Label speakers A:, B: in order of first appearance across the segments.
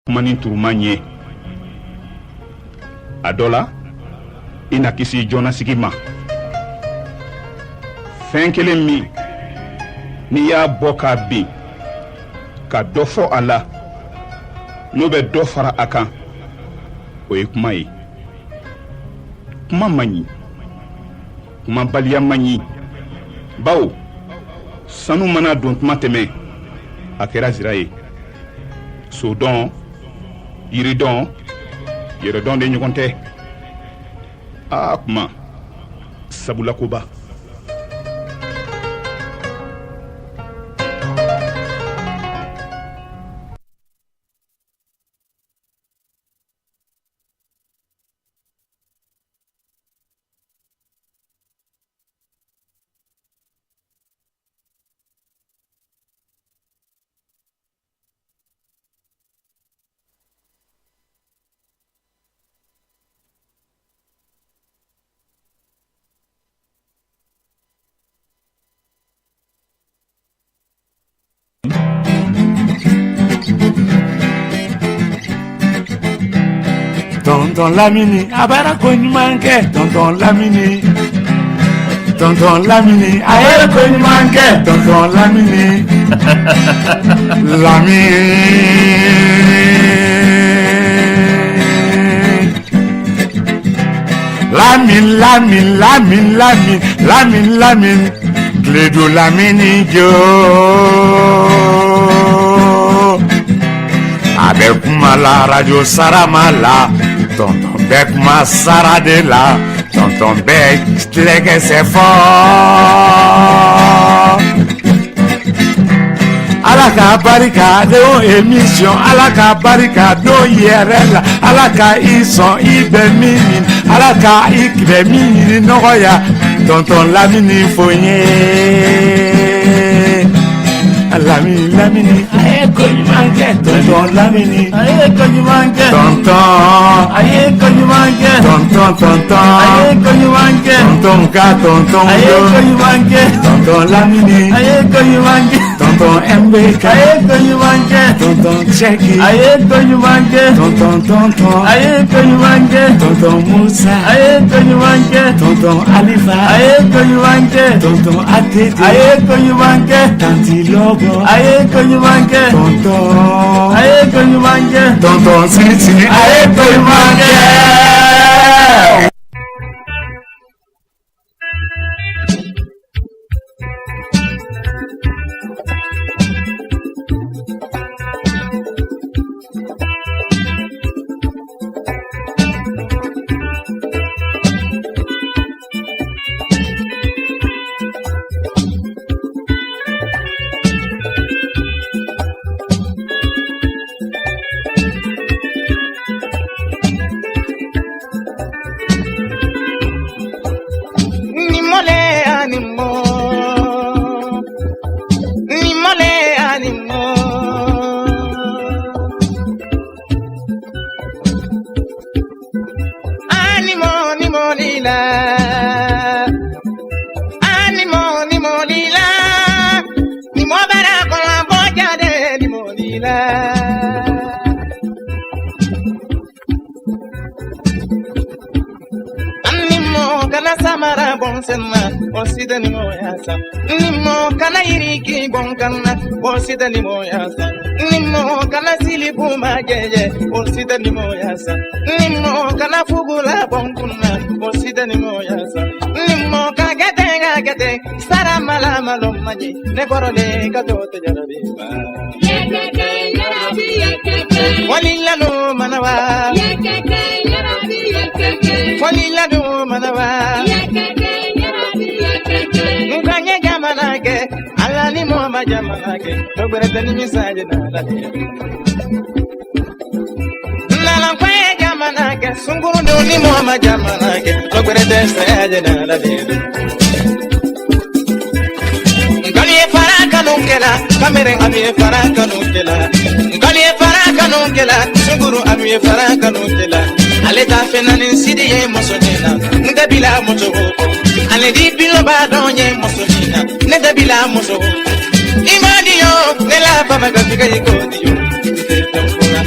A: Kuma ni turuma ɲɛ a dɔ la i na kisi joonasigi ma. Fɛn kelen min n'i y'a bɔ k'a bin ka dɔ fɔ a la, n'o bɛ dɔ fara a kan, o ye kuma ye. Kuma man ɲi, kumabaliya man ɲi, bawo sanu mana don tuma tɛmɛ, a kɛra zira ye. Sodɔn, yiridɔn, yɛrɛdɔn de ɲɔgɔn tɛ. Aa, kuma sabula koba.
B: Tonton Lamini a bara ko ɲuman kɛ. Tonton Lamini, Tonton Lamini a yɛrɛ ko ɲuman kɛ. Tonton Lamini, Lamini, Lamini, Lamini, Lamini, Lamini, Lamini, Lamini, Tiledu Lamini jo, a bɛ kuma la arajo sarama la. Tonton bɛ kuma sara de la. Tonton bɛ tilɛkɛsɛ fɔ. Ala ka barika don émission, Ala ka barika don yɛrɛ la. Ala ka i sɔn i bɛ min ɲini, Ala ka i bɛ min ɲini nɔgɔya. Tonton Lamini fo n ye. Lamini, Lamini a ye ko ɲuman kɛ. Tonton Lamini
C: a ye ko ɲuman kɛ.
B: Tonton
C: a ye ko ɲuman kɛ.
B: Tonton, tonton
C: a ye ko ɲuman kɛ.
B: Tonton ka tonton
C: a ye
B: do
C: ko ɲuman kɛ.
B: Tonton Lamini
C: a ye ko ɲuman kɛ.
B: Tonton MBK
C: a ye ko ɲuman kɛ.
B: Tonton Cheki
C: a ye ko ɲuman kɛ.
B: Tonton, tonton
C: a ye ko ɲuman kɛ.
B: Tonton Musa
C: a ye ko ɲuman kɛ.
B: Tonton Alifa
C: a ye ko ɲuman kɛ.
B: Tonton ATT
C: a ye ko ɲuman kɛ.
B: Tanti Lobo
C: a ye ko ɲuman kɛ.
B: Tonton
C: a ye ko ɲuman kɛ.
B: Tonton Sisi
C: a ye ko ɲuman kɛ.
D: Ni mole animo, ni mole animo. Animo ni molila, animo ni molila, ni mo bara kola boja de ni molila. Nimo kana samara bon senna, o sida ni moya sa. Nimo kana yiriki bon kana, o sida ni moya sa. Nimo kana silibu majeje, o sida ni moya sa. Nimo kana fugula bon kunna, o sida ni moya sa. Nimo ka gete ka gete, sara mala malo maje, ne korole ka to te jarabi ma. Walila no manawa, walila no manawa. Nka nye jamana kɛ, ala ni mɔgɔ ma jamana kɛ, dɔ gbɛrɛ tɛ nimisa je na la. Nana ko ye jamana kɛ, sunkurundenw ni mɔgɔ ma jamana kɛ, dɔ gbɛrɛ tɛ saya je na la. Nkali ye fara kanu kɛla, kameren ami ye fara kanu kɛla. Nkali ye fara kanu kɛla, sunkuru ami ye fara kanu kɛla. Ale ta fɛn na ni sidi ye muso nin na, n tɛ bila muso ko. Ale di biloba dɔn ye muso nin na, ne tɛ bila muso ko. I ma di yo, ne la baba ka fika i ko di yo. I tɛ dɔn ko la.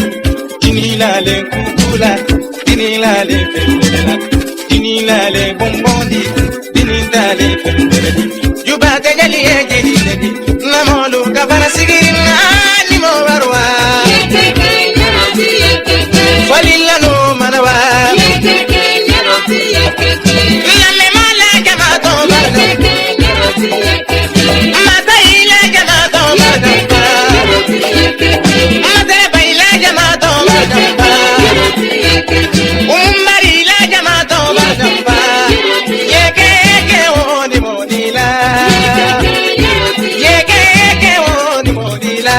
D: Dinilale kukula, dinilale fembela, dinilale bombondi, dinilale fembela. Juba kajali ejeli ledi, namolu kafara sigirina ni mo barwa. Falila no manawa. Lamme mala jamato barka. Mata ila jamato barka. Mata baila jamato barka. Umari la jamato barka. Yeke yeke oni monila. Yeke yeke oni monila.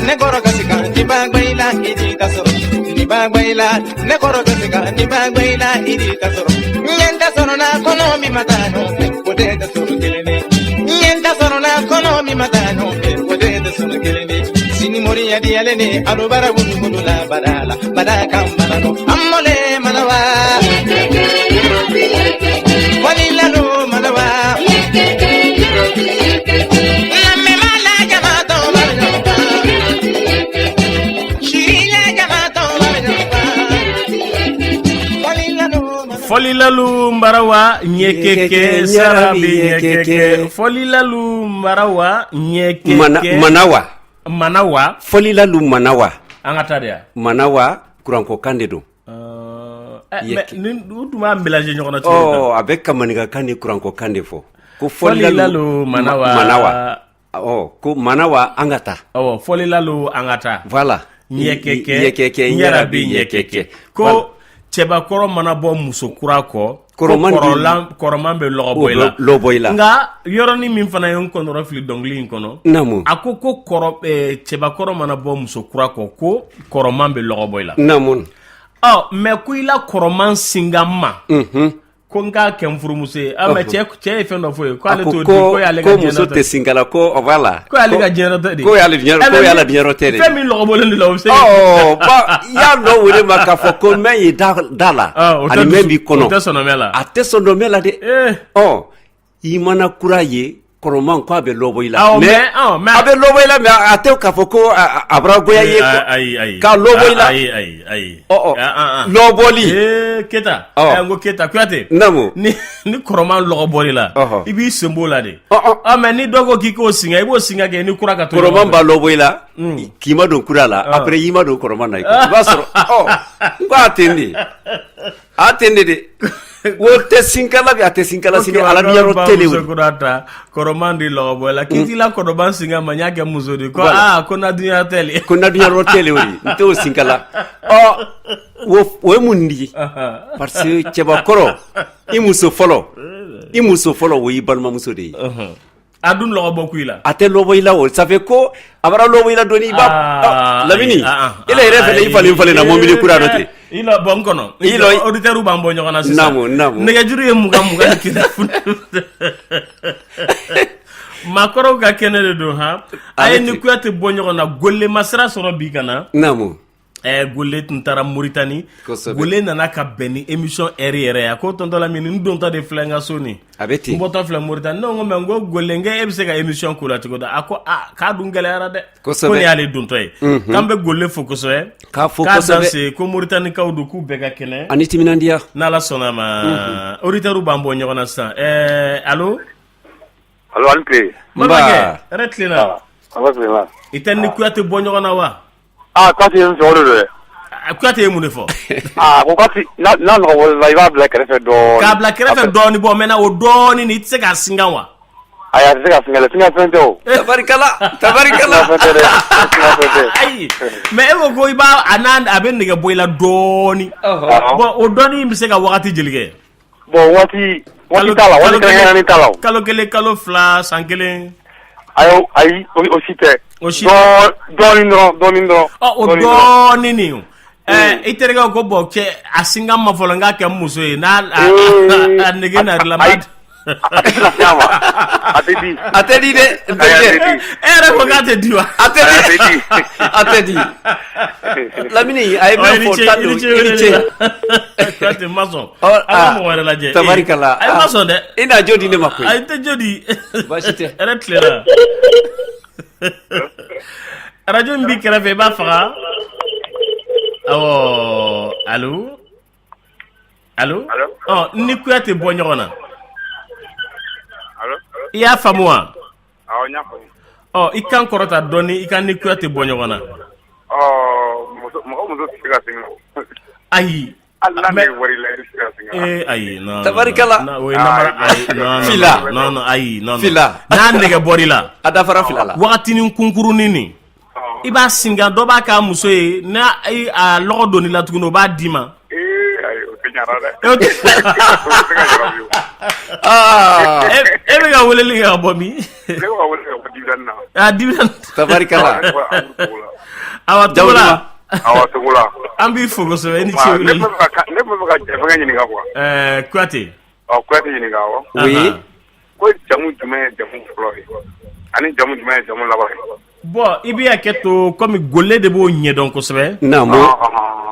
D: Ne kɔrɔ ka se ka ni ba gbɛ i la i de ta sɔrɔ ni ba gbɛ i la ne kɔrɔ ka se ka ni ba gbɛ i la i de ta sɔrɔ n ye n ta sɔrɔ na kɔnɔ min ma taa nɔfɛ o tɛ ta sɔrɔ kelen ye. Yadiyale ni alubara wulu la badala bada kan banano amole manawa walilalo manawa lamemala jamato manawa shirila jamato manawa walilalo
E: Fɔlilalu mbarawa ɲɛkɛkɛ sarabi ɲɛkɛkɛ fɔlilalu mbarawa ɲɛkɛkɛ
F: Manawa.
E: Manawa.
F: Fɔlilalu manawa.
E: An ka taa de ya.
F: Manawa kurankokan de don.
E: Mais ni u tun b'a mélanger ɲɔgɔn na cogo di?
F: Ɔ, a bɛ ka maninkakan ni kurankokan de fɔ ko
E: Fɔlilalu manawa.
F: Manawa, ɔ, ko manawa, an ka taa.
E: Awɔ, fɔlilalu, an ka taa.
F: Voilà.
E: Ɲɛkɛkɛ.
F: Ɲɛkɛkɛ.
E: Ɲɛrabi ɲɛkɛkɛ, ko cɛbakɔrɔ mana bɔ muso kura kɔ, ko
F: Kɔrɔman di-
E: kɔrɔlan kɔrɔman bɛ lɔgɔ bɔ i la.
F: O bɛ lɔ bɔ i la.
E: Nka yɔrɔnin min fana ye n kɔnɔrɔ fili dɔnkili in kɔnɔ, a ko ko kɔrɔ cɛbakɔrɔ mana bɔ muso kura kɔ, ko kɔrɔman bɛ lɔgɔ bɔ i la. Ɔ, mais ko i la kɔrɔman singa n ma, ko n k'a kɛ n furumuso ye. Ah, mais cɛ ye fɛn dɔ fɔ ye ko
F: A
E: ale
F: ko
E: t'o di, ko y'ale ka
F: ko muso
E: diɲɛnatigɛ
F: tɛ sinkala ko, voilà.
E: Ko y'ale ka diɲɛnatigɛ de.
F: Ko y'ale diɲɛ
E: Eh,
F: ko
E: mais
F: y'ale diɲɛnatigɛ de.
E: Fɛn min lɔgɔbɔlen de la, o bɛ se
F: Ɔ, ba i y'a dɔn o de ma k'a fɔ ko mɛn ye da da la
E: Ah, o tɛ
F: ani mɛn
E: dusu-
F: b'i kɔnɔ.
E: O tɛ sɔnɔmɛ la.
F: A tɛ sɔndɔmɛ la dɛ.
E: Eh.
F: Ɔ, i mana kura ye, kɔrɔman ko a bɛ lɔbɔ i la.
E: Awɔ, mais awɔ, mais
F: a bɛ lɔbɔ i la, mais a tɛ k'a fɔ ko a bɔra goya ye.
E: Ayi, ayi.
F: K'a lɔbɔ i la.
E: Ayi, ayi, ayi.
F: Ɔ, ɔ.
E: Ah, ah, ah.
F: Lɔbɔli.
E: Ee, Keta.
F: Ɔ.
E: N ko Keta Kuyate.
F: Naamu.
E: Ni kɔrɔman lɔgɔ bɔr'i la,
F: Ɔhɔ.
E: i b'i sen b'o la de.
F: Ɔ, ɔ.
E: Ɔ, mais ni dɔ ko k'i k'o singa, i b'o singa kɛ ni kura ka to.
F: Kɔrɔman
E: ɲɔgɔn fɛ.
F: b'a lɔbɔ i la k'i ma don kura la, après i ma don kɔrɔman na, i b'a sɔrɔ, ɔ, n ko a ten de, a ten de dɛ, o tɛ sinkala bi, a tɛ sinkala sini, ala diyarɔ tele o.
E: Muso kura ta, kɔrɔman di lɔgɔ bɔ i la, k'i t'i la kɔrɔman singa ma, n y'a kɛ muso de ko.
F: Voilà.
E: Aa, ko na dunya tɛ le.
F: Ko na diyarɔ tele o de, n t'o sinkala. Ɔ, o ye mun di? Parce que cɛbakɔrɔ, i muso fɔlɔ, i muso fɔlɔ, o y'i balimamuso de ye.
E: A dun lɔgɔ bɔ ku i la.
F: A tɛ lɔbɔ i la o, ça fait ko a bara lɔbɔ i la dɔɔni, i b'a
E: Ah,
F: Lamini,
E: ayi, ah, ah,
F: i la yɛrɛ fɛnɛ, i falen falen na mobili kura dɔ ten.
E: I la bɔ n kɔnɔ.
F: I lɔ-
E: Auditeurs b'an bɔ ɲɔgɔn na sisan.
F: Naamu, naamu.
E: Nɛgɛjuru ye 20 21. Maakɔrɔw ka kɛnɛ de don han. A ye
F: Ale
E: ni
F: ten.
E: Kuyate bɔ ɲɔgɔn na, Gole ma sira sɔrɔ bi ka na. Gole tun taara Moritani. Gole nana ka bɛn ni émission heure yɛrɛ ye. A ko tonton Lamini, n dontɔ de filɛ n ka so nin.
F: A bɛ ten.
E: N bɔtɔ filɛ Moritani. Ne ko mais n ko Gole, n ko e bɛ se ka émission k'o la cogo di? A ko aa, k'a dun gɛlɛyara dɛ. Ko nin y'ale dontɔ ye. K'an bɛ Gole fo kosɛbɛ.
F: K'a fo
E: K'a
F: kosɛbɛ.
E: danse ko Moritanikaw don, k'u bɛɛ ka kɛnɛ.
F: Ani timinandiya.
E: N'Ala sɔnna ma, auditeurs b'an bɔ ɲɔgɔn na sisan. Allo.
G: Allo, ani tile.
E: Balimakɛ, hɛrɛ tilenna.
G: An ka tilenna.
E: I tɛ ni Kuyate bɔ ɲɔgɔn na wa?
G: Ah, Kuyate ye n fɛ, o de don dɛ.
E: A, Kuyate ye mun de fɔ?
G: Ah, ko Kuyate n'a nɔgɔ bɔra la, i b'a bila kɛrɛfɛ dɔɔni.
E: K'a bila kɛrɛfɛ dɔɔni bɔ, maintenant o dɔɔni nin, i tɛ se k'a singan wa?
G: Ayi, a tɛ se ka singa dɛ, singa fɛn tɛ o.
F: Tabarikala, tabarikala.
G: Singa fɛn tɛ dɛ, singa fɛn tɛ.
E: Ayi, mais e ko ko i b'a a n'a a bɛ nɛgɛ bɔ i la dɔɔni. Bon, o dɔɔni in bɛ se ka wagati joli kɛ?
G: Bon, waati t'a la, waati kɛrɛnkɛrɛnnen t'a la o.
E: Kalo 1, kalo 2, san 1.
G: Ayi, ayi, o si tɛ.
E: O si
G: Dɔɔni dɔrɔn, dɔɔni dɔrɔn.
E: Ɔ, o
G: Dɔɔni dɔrɔn.
E: dɔɔni nin. I terikɛ ko bon, cɛ, a singan ma fɔlɔ, n k'a kɛ n muso ye n'a a nege nar'i la.
G: Ayi, a tɛ se ka se a ma. A tɛ di.
F: A tɛ di dɛ, n
G: Ayi, a
F: terikɛ.
G: tɛ di.
E: E yɛrɛ ko k'a tɛ di wa?
F: A tɛ
G: Ayi, a
F: di.
G: tɛ di.
F: A tɛ di. Lamini, a ye
E: Ɔ,
F: min
E: i ni
F: fɔ
E: ce,
F: tan
E: i
F: don,
E: ni ce
F: i ni
E: weleli
F: ce.
E: la. Kuyate ma sɔn.
F: Ɔ,
E: An ka
F: ah,
E: mɔgɔ wɛrɛ lajɛ.
F: Tabarikala.
E: Ayi, ma sɔn dɛ.
F: I n'a jo di ne ma koyi.
E: Ayi, n tɛ jo di.
F: Baasi tɛ.
E: Hɛrɛ tilenna. Radio min b'i kɛrɛfɛ, i b'a faga. Awɔ, allo? Allo?
G: Allo?
E: Ɔ, n ni Kuyate bɔ ɲɔgɔn na.
G: Allo?
E: I y'a faamu wa?
G: Awɔ, n y'a faamu.
E: Ɔ, i kan kɔrɔta dɔɔni, i ka ni Kuyate bɔ ɲɔgɔn na.
G: Ɔ, muso, mɔgɔ muso tɛ se ka singa.
E: Ayi.
G: Hali n'a
E: Mais-
G: nege bɔra i la, i tɛ se ka singa.
E: Eh, ayi, non, non,
F: Tabarikala.
E: non, o ye namara, ayi, non, non,
F: Fila.
E: non, non, ayi, non, non.
F: Fila.
E: N'a nege bɔr'i la,
F: A dafara fila la.
E: wagatinin kunkurunin nin, i b'a singan, dɔ b'a k'a muso ye, n'a a lɔgɔ donn'i la tuguni, o b'a d'i ma.
G: Ee, ayi, o tɛ ɲara dɛ.
E: E o tɛ-
G: O tɛ se ka ɲara fiyewu.
F: Aa,
E: E bɛ ka weleli kɛ ka bɔ min?
G: Ne bɛ ka wele ka bɔ Dibidani na.
E: A Dibidani.
F: Tabarikala.
G: Ne bɛ Amadu Togo la.
E: Awa, Togola.
F: Jawudu.
G: Awɔ, Togo la.
E: An b'i fo kosɛbɛ, i ni ce
G: Ne
E: weleli.
G: bɛ fɛ ka ne bɛ fɛ ka fɛngɛ ɲininka quoi.
E: Kuyate.
G: Ɔ, Kuyate ɲininka, awɔ.
F: Oui.
G: Ko jamu jumɛn ye jamu fɔlɔ ye? Ani jamu jumɛn ye jamu laban ye?
E: Bon, i bɛ hakɛ to, komi Gole de b'o ɲɛdɔn kosɛbɛ.
F: Naamu.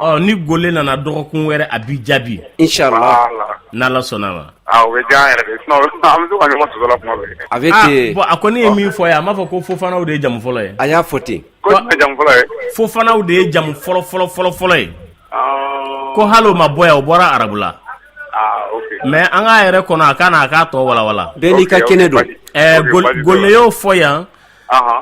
E: Ɔ, ni Gole nana dɔgɔkun wɛrɛ, a b'i jaabi.
F: Inshallah.
E: N'Ala sɔnna ma.
G: Ah, o bɛ diya an yɛrɛ de, sinon an bɛ to ka ɲɔgɔn sɔsɔ la kuma bɛɛ.
F: A bɛ
E: Ah,
F: ten.
E: bon, a kɔni ye min fɔ ye, a m'a fɔ ko Fofanaw de ye jamu fɔlɔ ye.
F: A y'a fɔ ten.
G: Ko jumɛn jamu fɔlɔ ye?
E: Fofanaw de ye jamu fɔlɔ fɔlɔ fɔlɔ fɔlɔ ye.
G: Ah.
E: Ko hali o ma bɔ yan, o bɔra arabu la.
G: Ah, ok.
E: Mais an k'a yɛrɛ kɔnɔ, a ka na a k'a tɔ walawala.
F: Bɛɛ n'i ka kɛnɛ don.
E: Ɛɛ, Gole y'o fɔ yan.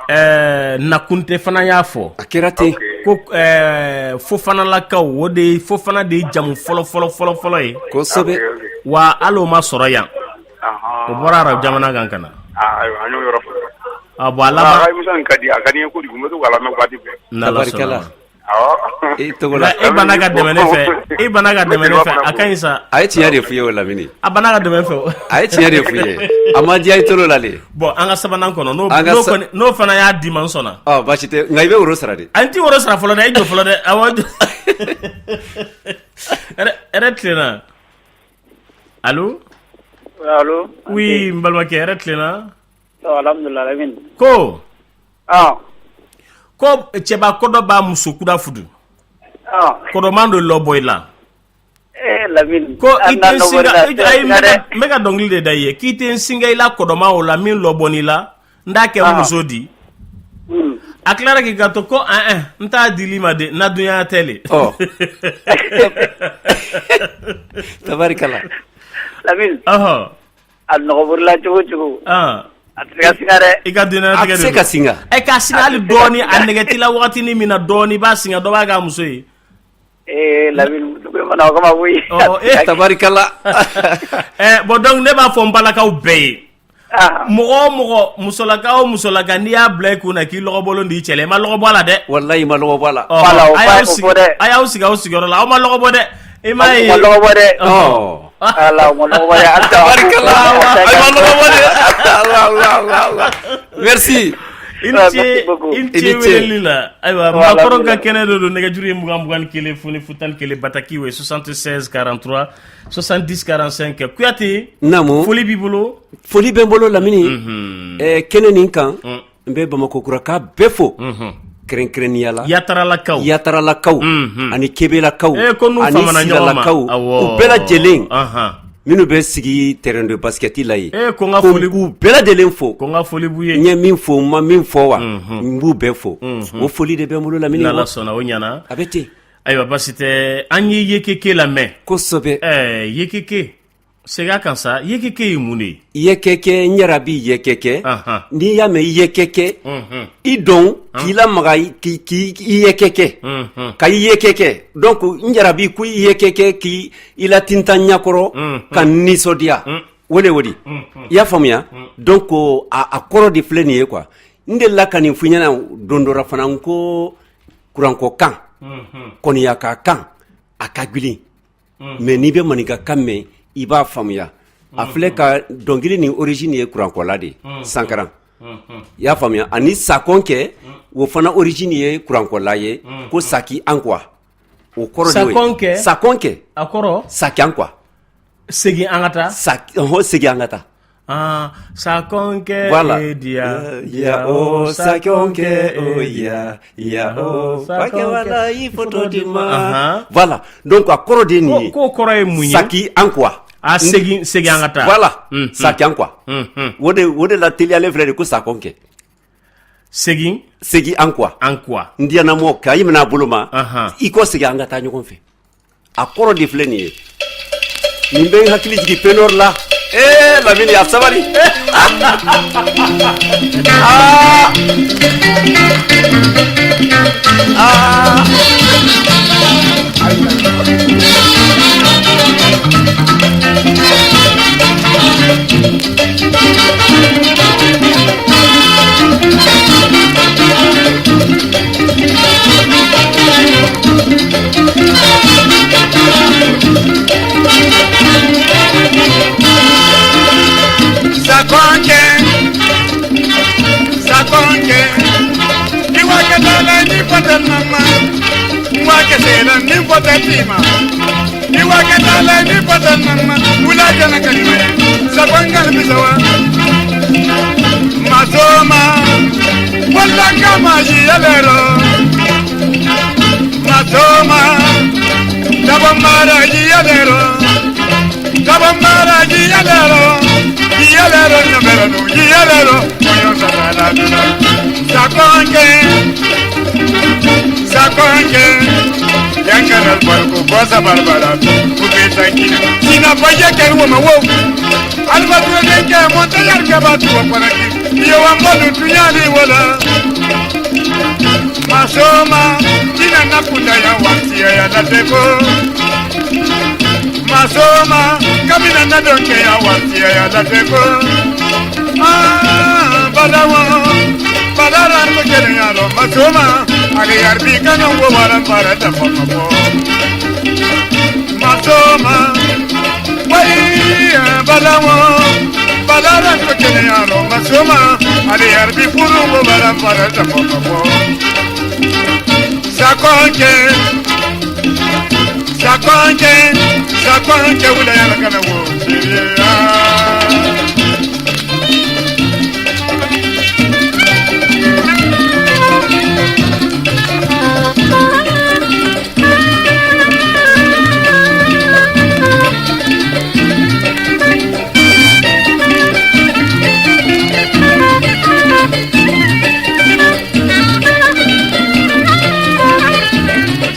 E: Ɛɛ, Nakunte fana y'a fɔ.
F: A kɛra ten.
E: Ko ɛɛ, Fofanalakaw, o de ye Fofana de ye jamu fɔlɔ fɔlɔ fɔlɔ fɔlɔ ye.
F: Kosɛbɛ.
E: Wa hali o ma sɔrɔ yan. O bɔra arabu jamana kan ka na.
G: Ayiwa, an y'o yɔrɔ fɔ.
E: Ah bon, a laban.
G: A ka émission in ka di, a ka di n ye kojugu, n bɛ to k'a lamɛn waati bɛɛ.
E: N'Ala sɔnna ma.
G: Awɔ.
F: E tɔgɔ la.
E: E banna ka dɛmɛ ne fɛ, e banna ka dɛmɛ ne fɛ, a ka ɲi sa.
F: A ye tiɲɛ de f'i ye o, Lamini.
E: A banna ka dɛmɛ fɛ o.
F: A ye tiɲɛ de f'i ye. A ma diya i tolo la de.
E: Bon, an ka sabanan kɔnɔ, n'o
F: An ka
E: n'o kɔni n'o fana y'a di ma, n sɔnna.
F: Ɔ, baasi tɛ, nka i bɛ woro sara de.
E: An ti woro sara fɔlɔ dɛ, i jɔ fɔlɔ dɛ, awɔ. Hɛrɛ hɛrɛ tilenna. Allo?
H: Allo?
E: Oui, n balimakɛ, hɛrɛ tilenna.
H: Alhamdulillah, Lamini.
E: Ko.
H: Ah.
E: Ko cɛba kɔdɔ b'a muso kura fudu.
H: Ah.
E: Kɔdɔman dɔ lɔ bɔ i la.
H: Eh, Lamini.
E: Ko i tɛ n singa, ayi, n bɛ ka dɔnkili de da i ye, k'i tɛ n singa i la kɔdɔman o la min lɔ bɔ n'i la, n t'a kɛ n muso di. A tilara k'i kanto ko ɛn n t'a dili ma de, na dunya tɛ le.
F: Ɔ. Tabarikala.
H: Lamini.
E: Ɔhɔ.
H: A nɔgɔborila cogo cogo.
E: Ah.
H: A tɛ se ka singa dɛ.
E: I ka dunantigɛ
F: A tɛ se ka singa.
E: Ɛ, k'a singa hali dɔɔni, a nɛgɛ t'i la wagatinin min na dɔɔni, i b'a singa, dɔ b'a k'a muso ye.
H: Eh, Lamini, dugu mana o kama koyi.
E: Ɔ, eh.
F: Tabarikala.
E: Ɛ bon, donc ne b'a fɔ n balakaw bɛɛ ye. Mɔgɔ o mɔgɔ, musolaka o musolaka, n'i y'a bila i kun na k'i lɔgɔbɔlen d'i cɛ la, i ma lɔgɔ bɔ a la dɛ.
F: Walayi, i ma lɔgɔ bɔ a la.
E: Ɔ, a y'aw sigi aw sigiyɔrɔ la, aw ma lɔgɔ bɔ dɛ. I m'a ye.
H: U ma lɔgɔ bɔ dɛ.
F: Ɔ.
H: Ala, u ma lɔgɔ bɔ dɛ.
F: Tabarikala. I ma lɔgɔ bɔ dɛ. Allah Allah Allah Allah. Merci.
E: I ni ce, i ni ce weleli la. Ayiwa, maakɔrɔw ka kɛnɛ de don, nɛgɛjuru ye 20 21 0 0 11, bataki o ye 76 43 70 45. Kuyate.
F: Naamu.
E: Foli b'i bolo.
F: Foli bɛ n bolo, Lamini. Kɛnɛ nin kan, n bɛ Bamakɔ kuraka bɛɛ fo. Kɛrɛnkɛrɛnnenya la.
E: Yataralakaw.
F: Yataralakaw. Ani Kebelakaw.
E: Eh, ko n'u
F: ani
E: famana ɲɔgɔn ma.
F: Silalakaw.
E: Awɔ.
F: U bɛɛ lajɛlen. Minnu bɛ sigi terrain de basket la yen.
E: Eh, ko n ka foli
F: k'u bɛɛ lajɛlen fo.
E: Ko n ka foli b'u ye.
F: N ye min fo, n ma min fɔ wa. N b'u bɛɛ fo. O foli de bɛ n bolo, Lamini.
E: N'Ala sɔnna, o ɲɛna.
F: A bɛ ten.
E: Ayiwa, basi tɛ, an ye yekeke lamɛn.
F: Kosɛbɛ.
E: Ɛɛ, yekeke, segin a kan sa, yekeke ye mun de ye?
F: Yɛkɛkɛ, n yɛrɛ bi yɛkɛkɛ. N'i y'a mɛn yɛkɛkɛ, i dɔn k'i lamaga, k'i yɛkɛkɛ, ka i yɛkɛkɛ. Donc n yɛrɛ bi ko i yɛkɛkɛ k'i i la tintan ɲakɔrɔ ka nisɔndiya, o de o de i y'a faamuya. Donc a kɔrɔ de filɛ nin ye quoi. N delila ka nin f'i ɲɛna don dɔ la fana, n ko kurankɔ kan, kɔniyaka kan, a ka gili, mais n'i bɛ maninka kan mɛn, i b'a faamuya. A filɛ ka dɔnkili nin origine ye kurankɔla de ye, Sankaran, i y'a faamuya. Ani sakɔn kɛ, o fana origine ye kurankɔla ye, ko saki an quoi, o kɔrɔ de y'o ye.
E: Sakɔn kɛ.
F: Sakɔn kɛ.
E: A kɔrɔ?
F: Saki an quoi.
E: Segin an ka taa.
F: Ɔhɔn, segin an ka taa.
E: Ah, sakɔn kɛ.
F: Voilà.
E: E diya.
F: Ya o sakɔn kɛ o ya ya o
E: sakɔn
F: wala i foto di ma. Voilà. Donc a kɔrɔ de ye nin ye.
E: K'o kɔrɔ ye mun ye?
F: Saki an quoi.
E: A segin segin an ka taa.
F: Voilà. Saki an quoi. O de la teliyalen filɛ de ko sakɔn kɛ.
E: Segin.
F: Segin an quoi.
E: An quoi.
F: N diyanamɔ k'a i minɛ a bolo ma. I kɔ segin an ka taa ɲɔgɔn fɛ. A kɔrɔ de filɛ nin ye. Nin bɛ n hakili jigin penor la. Ee Lamini, a sabali. Aa. Aa.
B: Sakonke, sakonke, iwaketala ni fotel mama, nwaketela ni fotel tima, iwaketala ni fotel mama, wula jana kalima ye, sakongal bisawa, masoma, wala kama. yalero Masoma Dabamara yalero Dabamara yalero Yalero nyamero yalero Moyo sabala duna Sakonke Sakonke Yankaral barko bosa barbara Kuke sankina Sina baje kerwo ma wo Alba tuwe montayar kaba tuwa paraki Iyo wambalu tunyali wala Masoma Tina nakunda ya watia ya lateko Masoma Kamina nadonke ya watia ya lateko Ah, badawa Badara mkele ya lo masoma Ali yarbi kano wala para tapopo Masoma Wai badawa Badara mkele ya lo masoma Ali yarbi furu wala para tapopo Sakonke Sakonke Sakonke wula ya kana wo siriya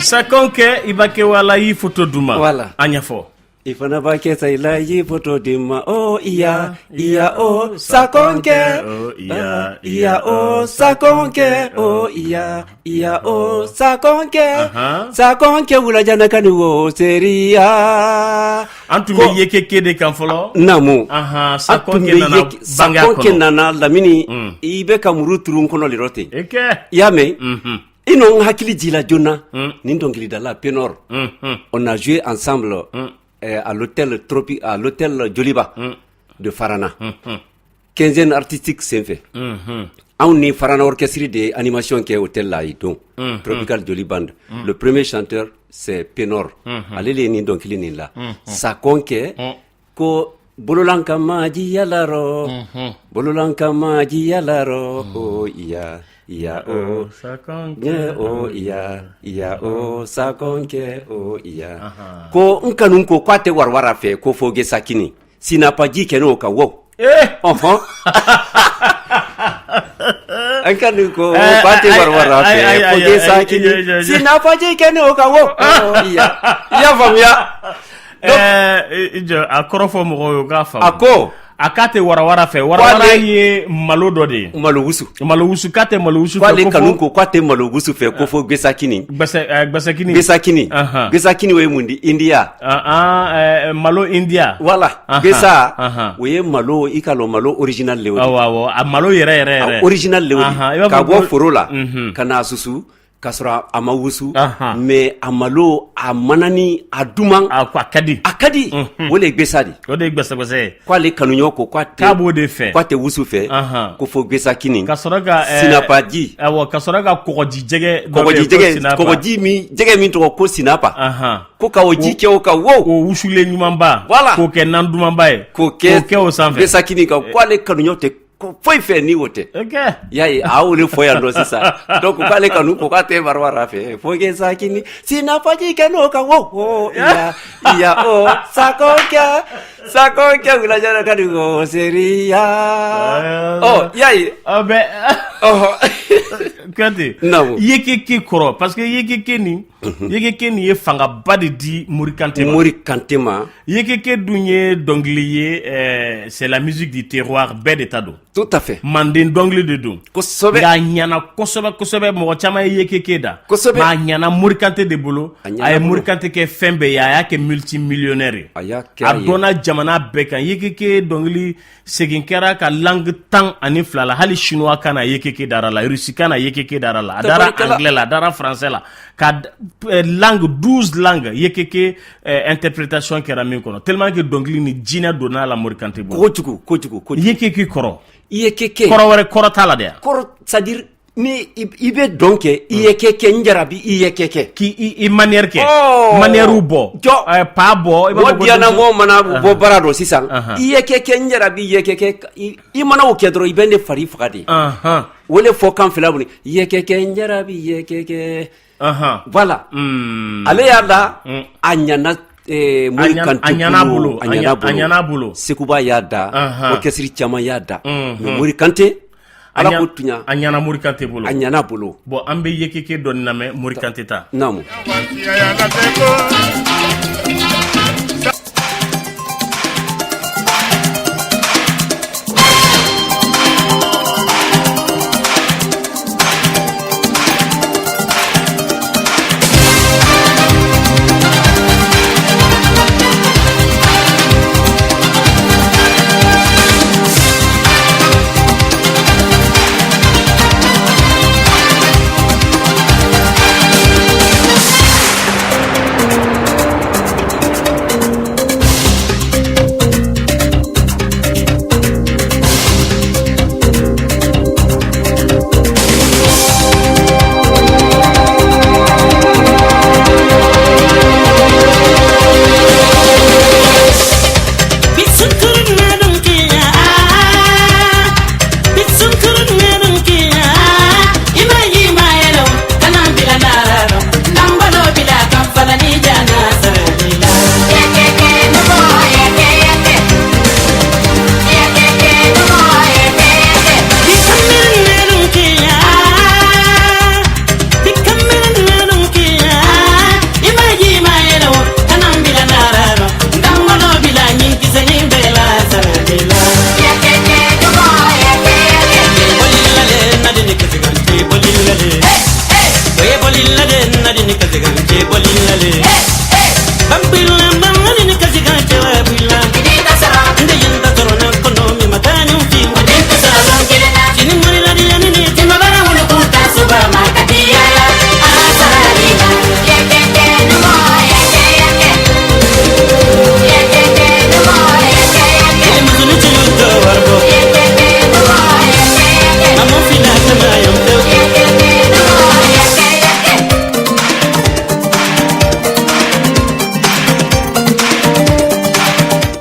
E: Sakonke i b'a kɛ wala i photo duma.
F: Voilà.
E: A ɲɛfɔ.
F: I fana b'a kɛ sa i la i photo di ma o iya iya o sakonke
E: O iya
F: iya o sakonke o iya iya o sakonke sakonke wulajana kani wo seriya.
E: An tun bɛ yekeke de kan fɔlɔ.
F: Naamu.
E: Ahan,
F: An tun
E: sakonke
F: bɛ
E: nana bange a
F: sakonke
E: kɔnɔ.
F: nana Lamini i bɛ ka muru turu n kɔnɔ le rɔ ten.
E: E kɛ.
F: I y'a mɛn. I n'o n hakili jila joona. Nin dɔnkilidala Penor. On a joué ensemble à l'hôtel Tropi à l'hôtel Joliba de Farana. Quinzaine artistique senfɛ. Anw ni Farana orchestre de animation kɛ hôtel la yen don. Tropical Joli Band. Le premier chanteur c'est Penor. Ale le ye nin dɔnkili nin la. Sakonke ko bololanka maji yalarɔ. Bololanka maji yalarɔ. O iya iya o.
E: Sakonke
F: o iya iya o sakonke o iya. Ko n kanu ko k'a tɛ warawara fɛ ko fo gesakini. Sinapaji kɛ n'o ka wo. Ɔhɔn. An kanu ko k'a tɛ warawara fɛ fo gesakini. Sinapaji kɛ n'o ka wo. Iya. I y'a faamuya.
E: I jɔ a kɔrɔ fɔ mɔgɔw ye u k'a faamu.
F: A ko.
E: A k'a tɛ warawara fɛ. Warawara ye malo dɔ de ye.
F: Malo wusu.
E: Malo wusu k'a tɛ malo wusu fɛ.
F: K'ale kanu ko k'a tɛ malo wusu fɛ ko fo gesakini.
E: Gbɛsɛkini.
F: Gesakini. Gesakini o ye mun di India.
E: Malo India.
F: Voilà. Gesa o ye malo i ka lɔn malo original le o de.
E: Awɔ awɔ a malo yɛrɛ yɛrɛ yɛrɛ.
F: A original le o de. Ka bɔ foro la. Ka n'a susu. K'a sɔrɔ a ma wusu mais a malo a manani a duman
E: a ka di
F: a ka di o le ye gbesa di
E: o de ye gbɛsɛgbɛsɛ ye
F: k'ale kanuɲɔgɔn ko k'a
E: k'a b'o de fɛ
F: k'a tɛ wusu fɛ ko fo gesakini
E: ka sɔrɔ ka
F: sinapaji
E: awɔ ka sɔrɔ ka kɔgɔji jɛgɛ
F: kɔgɔji jɛgɛ kɔgɔji min jɛgɛ min tɔgɔ ko sinapa ko ka o ji kɛ o kan wo
E: o wusulen ɲumanba
F: voilà
E: k'o kɛ nan dumanba ye
F: k'o
E: kɛ o sanfɛ
F: gesakini kan k'ale kanuɲɔgɔn tɛ foyi fɛ ni o tɛ.
E: Ok.
F: I y'a ye a y'o de fɔ yan nɔ sisan donc k'ale kanu ko k'a tɛ warawara fɛ fo gesakini sinapaji kɛ n'o kan wo o iya iya o sakonke sakonke wulajara ka di o seriya ɔ i y'a ye.
E: Ɔ bɛ.
F: Ɔhɔ.
E: Kuyate.
F: Naamu.
E: Yekeke kɔrɔ parce que yekeke nin. Yekeke nin ye fangaba de di Mori Kante ma.
F: Mori Kante ma.
E: Yekeke dun ye dɔnkili ye c'est la musique du terroir bɛɛ de ta don.
F: Tout à fait.
E: Manden dɔnkili de don.
F: Kosɛbɛ.
E: Nka a ɲɛna kosɛbɛ kosɛbɛ mɔgɔ caman ye yekeke da.
F: Kosɛbɛ.
E: Mais a ɲɛna Mori Kante de bolo. A ye Mori Kante kɛ fɛn bɛɛ ye a y'a kɛ multimillionnaire ye.
F: A y'a kɛ
E: a dɔnna jamana bɛɛ kan yekeke dɔnkili segin kɛra ka langue 12 la hali chinois kan na yekeke dara la russe kan na yekeke dara la a dara anglais la a dara français la ka langue 12 langues yekeke interprétation kɛra min kɔnɔ tellement que dɔnkili ni jinɛ donna la Mori Kante bolo
F: kojugu kojugu kojugu
E: yekeke kɔrɔ
F: yekeke
E: kɔrɔ wɛrɛ kɔrɔ t'a la de
F: kɔrɔ c'est à dire ni i bɛ dɔn kɛ i ye kɛ n jarabi i ye kɛ kɛ
E: k'i i manière kɛ manière bɔ
F: jɔ
E: pa bɔ i b'a fɔ
F: ko diyana mɔgɔ mana bɔ baara dɔ sisan i ye kɛ kɛ n jarabi i ye kɛ kɛ i mana o kɛ dɔrɔn i bɛ ne fari faga de. O le fɔ kan fila bolo yɛkɛkɛ n jarabi yɛkɛkɛ. Voilà. Ale y'a da a ɲana Mori Kante
E: a ɲana bolo,
F: a ɲana
E: a ɲana bolo.
F: Sekuba y'a da, orchestre caman y'a da, mais Mori Kante, Ala ko tunya,
E: a ɲana Mori Kante bolo.
F: A ɲana bolo.
E: Bon, an bɛ yekeke dɔɔni lamɛn, Mori Kante ta.
F: Naamu.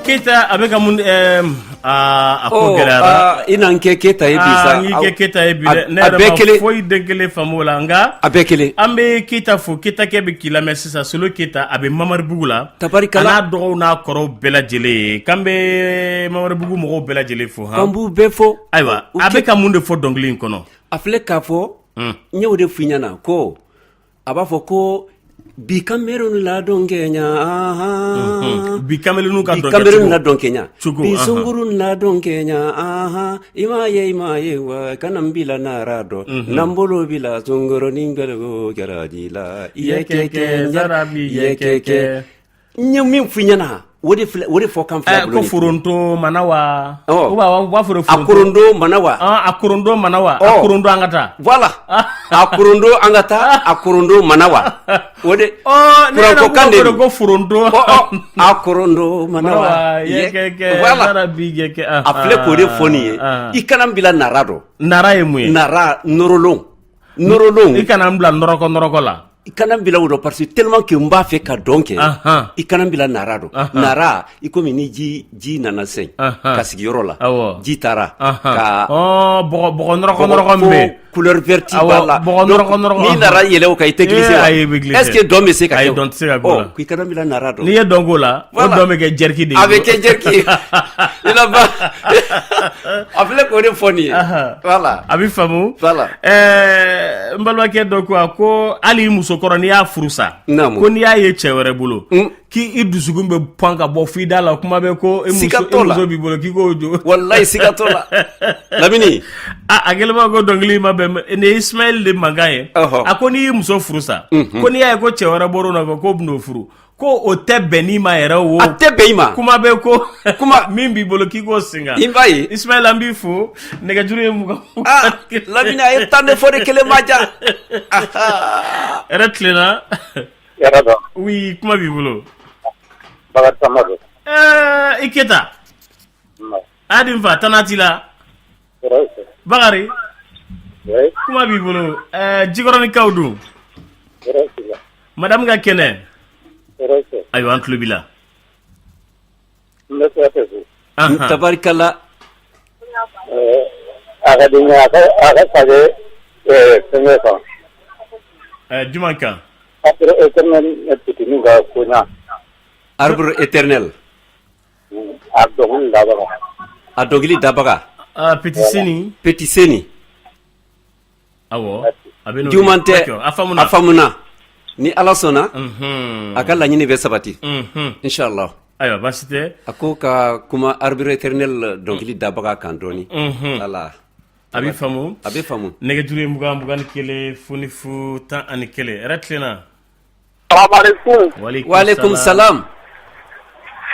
E: Keyita, a bɛ ka mun a ko gɛlɛyara.
F: I na n kɛ Keyita ye bi sa.
E: N y'i kɛ Keyita ye bi dɛ, ne yɛrɛ ma foyi den kelen faamu o la, nka
F: a bɛɛ kelen.
E: An bɛ Keyita fo. Keyitakɛ bɛ k'i lamɛn sisan, Solo Keyita, a bɛ Mamaribugu la.
F: Tabarikala.
E: A n'a dɔgɔw n'a kɔrɔw bɛɛ lajɛlen ye, k'an bɛ Mamaribugu mɔgɔw bɛɛ lajɛlen fo.
F: K'an b'u bɛɛ fo.
E: Ayiwa, a bɛ ka mun de fɔ dɔnkili in kɔnɔ?
F: A filɛ k'a fɔ, n y'o de f'i ɲɛna ko a b'a fɔ ko bi kamalen ladɔn kɛ ɲa.
E: Bi kamalen ka
F: bi kamalen ladɔn kɛ ɲa, bi sunkurun ladɔn kɛ ɲa, i m'a ye, i m'a ye wa, kana n bila nara dɔn n'an bolo bila sunkurunin gbɛlɛko kɛra ji la yɛkɛkɛ yɛkɛkɛ. N ye min f'i ɲɛna, o de filɛ, o de fɔ kan fila bolo.
E: Ko foronto mana wa?
F: Ɔ,
E: u b'a fɔ
F: a korondo mana wa?
E: A korondo mana wa? A korondo an ka taa.
F: Voilà, a korondo an ka taa, a korondo mana wa? O de.
E: Ɔ, ne yɛrɛ
F: kan de
E: ko foronto.
F: A korondo mana wa?
E: Voilà.
F: A filɛ k'o de fɔ nin ye, i kana n bila nara dɔn.
E: Nara ye mun ye?
F: Nara, nɔrɔlon. Nɔrɔlon.
E: I kana n bila nɔrɔkɔ nɔrɔkɔ la.
F: I kana n bila o dɔn parce que tellement que n b'a fɛ ka dɔn kɛ, i kana n bila nara dɔn. Nara, i komi ni ji nana sɛn ka sigi yɔrɔ la, ji taara
E: ka bɔgɔ nɔrɔkɔ nɔrɔkɔ min bɛ
F: couleur verte b'a la,
E: bɔgɔ nɔrɔkɔ nɔrɔkɔ,
F: n'i nara yɛlɛ o kan, i tɛ glisser wa? Est ce que dɔn bɛ se ka kɛ?
E: Ayi, dɔn tɛ se ka k'o la.
F: K'i kana n bila nara dɔn.
E: N'i ye dɔn k'o la, o dɔn bɛ kɛ jɛriki de ye.
F: A bɛ kɛ jɛriki ye. I la ba, a filɛ k'o de fɔ nin ye. Voilà.
E: A bɛ faamu.
F: Voilà.
E: N balimakɛ dɔ ko, a ko hali i musokɔrɔ, n'i y'a furu sa, ko n'i y'a ye cɛ wɛrɛ bolo, k'i dusukun bɛ pan ka bɔ f'i da la, kuma bɛ ko e muso b'i bolo, k'i k'o jo.
F: Walayi, siga t'o la, Lamini.
E: A kɛlen b'a ko dɔnkili ma bɛn, nin ye Ismaël de mankan ye. A ko n'i y'i muso furu sa, ko n'i y'a ye ko cɛ wɛrɛ bɔr'o nɔfɛ k'o bɛn'o furu, ko o tɛ bɛn n'i ma yɛrɛ o.
F: A tɛ bɛn i ma.
E: Kuma bɛ ko kuma min b'i bolo, k'i k'o singa.
F: I b'a ye.
E: Ismaël, an b'i fo, nɛgɛjuru ye 20.
F: Aa Lamini, a ye tan de fɔ de, kelen ma ja.
E: Hɛrɛ tilenna.
G: Yɛrɛ dɔn.
E: Oui, kuma b'i bolo.
G: Bakari Samba don.
E: I Keyita. A di n fa, tana t'i la. Bakari. Kuma b'i bolo. Jikɔrɔnikaw dun? Madame ka kɛnɛ? Ayiwa, an tulo b'i la.
F: Tabarikala.
G: A ka di n ye a ka segin fɛnkɛ kan.
E: Jumɛn kan?
G: Arbre éternel petitnin ka koɲa.
F: Arbre éternel.
G: A dɔnkili dabaga.
F: A dɔnkili dabaga.
E: Petit Seni.
F: Petit Seni.
E: Awɔ. A bɛ n'o
F: Juman tɛ.
E: D'accord, a faamuna.
F: A faamuna. Ni Ala sɔnna, a ka laɲini bɛ sabati. Inshallah.
E: Ayiwa, baasi tɛ.
F: A ko ka kuma arbre éternel dɔnkili dabaga kan dɔɔni. Ala.
E: A bɛ faamu.
F: A bɛ faamu.
E: Nɛgɛjuru ye 20 21 00 11. Hɛrɛ tilenna.
G: Salaamaaleykum.
F: Waaleykum salam.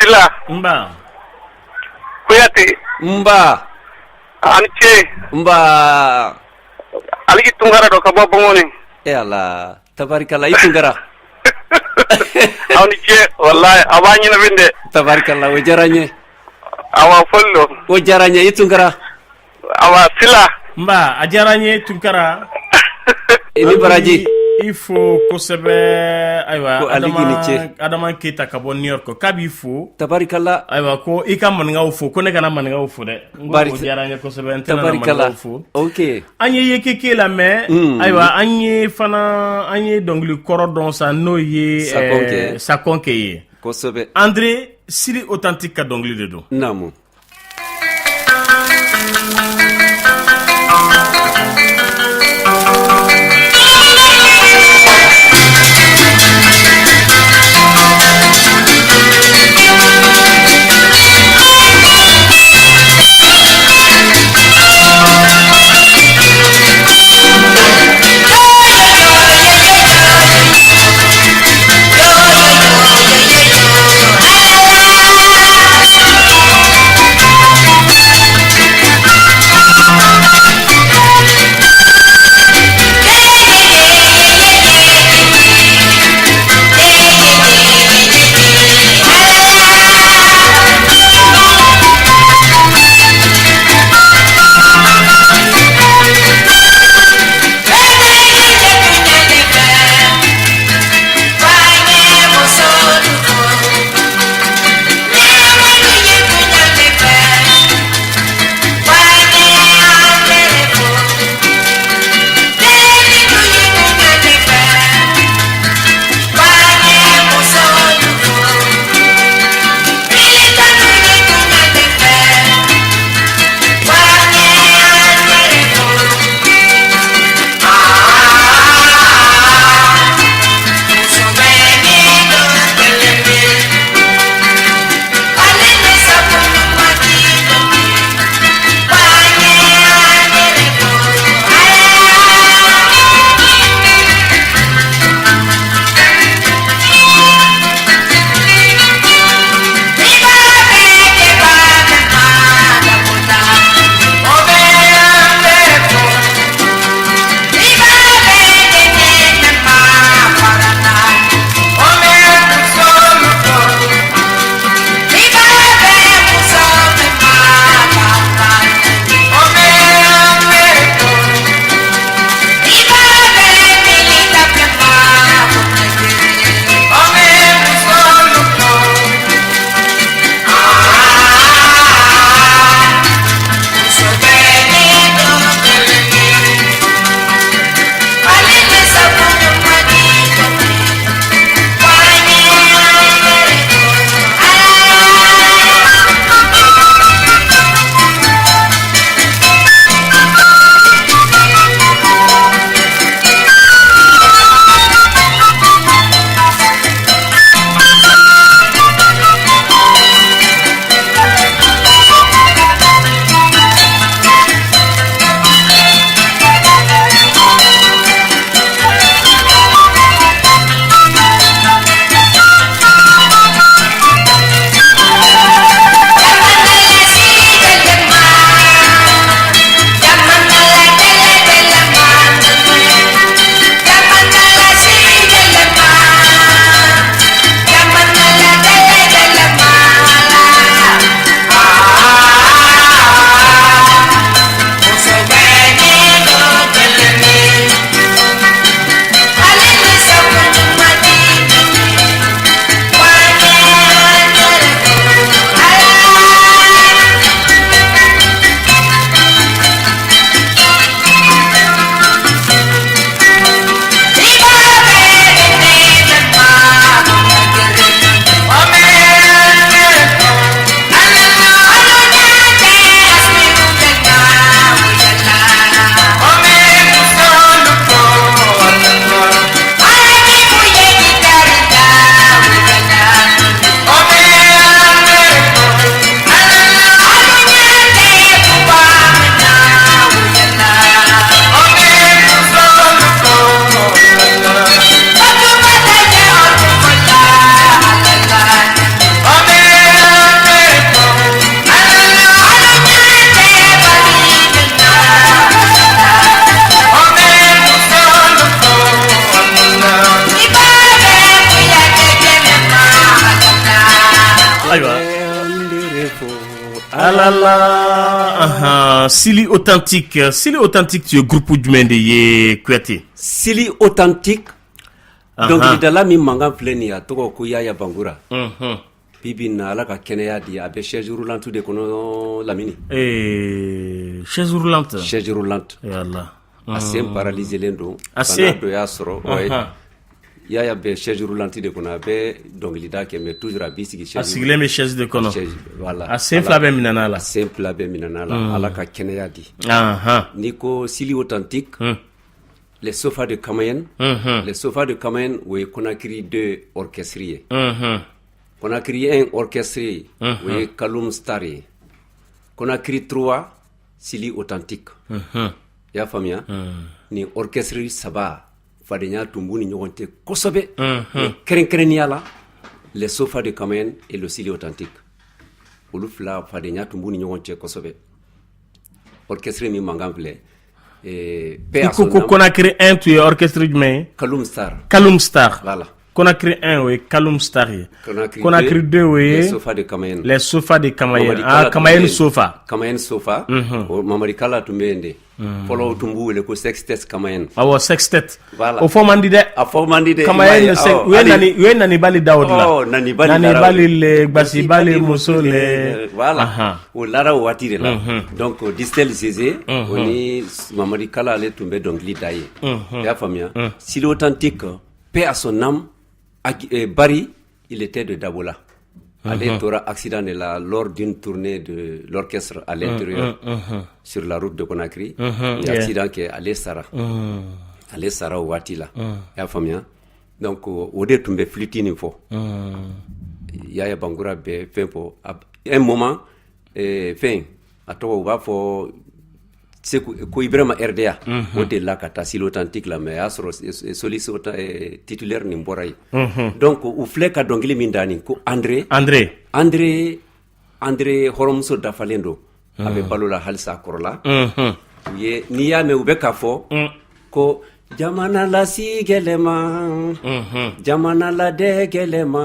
G: Sila.
E: Nba.
G: Kuyate.
F: Nba.
G: A ni ce.
F: Nba.
G: Aliki Tunkara dɔ ka bɔ Bɔngɔni.
F: E Ala, tabarikala i Tunkara.
G: Aw ni ce, walahi a b'a ɲɛnabin dɛ.
F: Tabarikala, o diyara n ye.
G: Awa foli don.
F: O diyara n ye i Tunkara.
G: Awa Sila.
E: Nba, a diyara n ye Tunkara.
F: I ni baraji.
E: I fo kosɛbɛ. Ayiwa,
F: Ko Aliki ni ce.
E: Adama Keyita ka bɔ New York, k'a b'i fo.
F: Tabarikala.
E: Ayiwa, ko i ka maninkaw fo, ko ne kana maninkaw fo dɛ. N ko o diyara n ye kosɛbɛ, n tɛna na
F: Tabarikala.
E: maninkaw fo.
F: Ok.
E: An ye yekeke lamɛn. Ayiwa, an ye fana an ye dɔnkili kɔrɔ dɔn sa, n'o ye
F: Sakonke.
E: Sakonke ye.
F: Kosɛbɛ.
E: André Siri Authentique ka dɔnkili de don.
F: Naamu.
I: Yo, yo, yo, yo, yo.
E: la la. Sili authentique, Sili authentique tun ye groupe jumɛn de ye, Kuyate?
F: Sili authentique, dɔnkilidala min mankan filɛ nin ye, a tɔgɔ ko Yaya Bangura. Bi bi in na, Ala ka kɛnɛya di, a bɛ chaise roulante de kɔnɔ, Lamini.
E: Ee, chaise roulante.
F: Chaise roulante.
E: Yala.
F: A sen paralyselen don.
E: A sen.
F: Bana dɔ y'a sɔrɔ. Yaya bɛ chaise roulante de kɔnɔ. A bɛ dɔnkilida kɛ, mais toujours a b'i sigi
E: A sigilen bɛ chaise de kɔnɔ.
F: Voilà.
E: A sen fila bɛɛ minɛna la.
F: A sen fila bɛɛ minɛna la. Ala ka kɛnɛya di. N'i ko Sili authentique, les Sofa de Camayenne, les Sofa de Camayenne, o ye Conakry 2 orchestre ye. Conakry 1 orchestre ye, o ye Kaloum Star ye. Conakry 3, Sili authentique. I y'a faamuya? Nin orchestre saba, fadenya tun b'u ni ɲɔgɔn cɛ kosɛbɛ, kɛrɛnkɛrɛnnenya la les Sofa de Camayenne et le Sili authentique. Olu fila, fadenya tun b'u ni ɲɔgɔn cɛ kosɛbɛ. Orchestre min mankan filɛ,
E: I ko ko Conakry 1 tun ye orchestre jumɛn ye?
F: Kaloum Star.
E: Kaloum Star.
F: Voilà.
E: Conakry 1, o ye Kaloum Star ye.
F: Conakry
E: 2, o ye
F: les Sofa de Camayenne.
E: Les Sofa de Camayenne. Ah, Camayenne Sofa.
F: Camayenne Sofa. O Mamadi Kala tun bɛ yen de. Fɔlɔ, tun b'u wele ko sextet Camayenne.
E: Awɔ, sextet.
F: Voilà.
E: O fɔ man di dɛ.
F: A fɔ man di dɛ.
E: Camayenne, u ye nanibali da o de la.
F: Ɔ, nanibali.
E: Nanibali le gbasibali muso le.
F: Voilà, o lara o waati de la. Donc Distel Zeze, o ni Mamadi Kala, ale tun bɛ dɔnkili da ye. I y'a faamuya? Sili authentique, paix à son âme, Barry, il était de Dabola. Ale tora accident de la lors d'une tournée de l'orchestre à l'intérieur sur la route de Conakry. Ni accident kɛ, ale sara. Ale sara o waati la. I y'a faamuya? Donc o de tun bɛ flûte nin fɔ. Yaya Bangura bɛ fɛn fɔ. Un moment, fɛn a tɔgɔ, u b'a fɔ Seku ko Ibrahima RDA, o delila ka taa Sili authentique la, mais a y'a sɔrɔ soliste titulaire nin bɔra yen. Donc u filɛ ka dɔnkili min da nin ko André.
E: André.
F: André, André hɔrɔnmuso dafalen don. A bɛ balo la halisa, a kɔrɔla. U ye, n'i y'a mɛn u bɛ k'a fɔ ko jamana lasi gɛlɛma, jamana ladɛ gɛlɛma,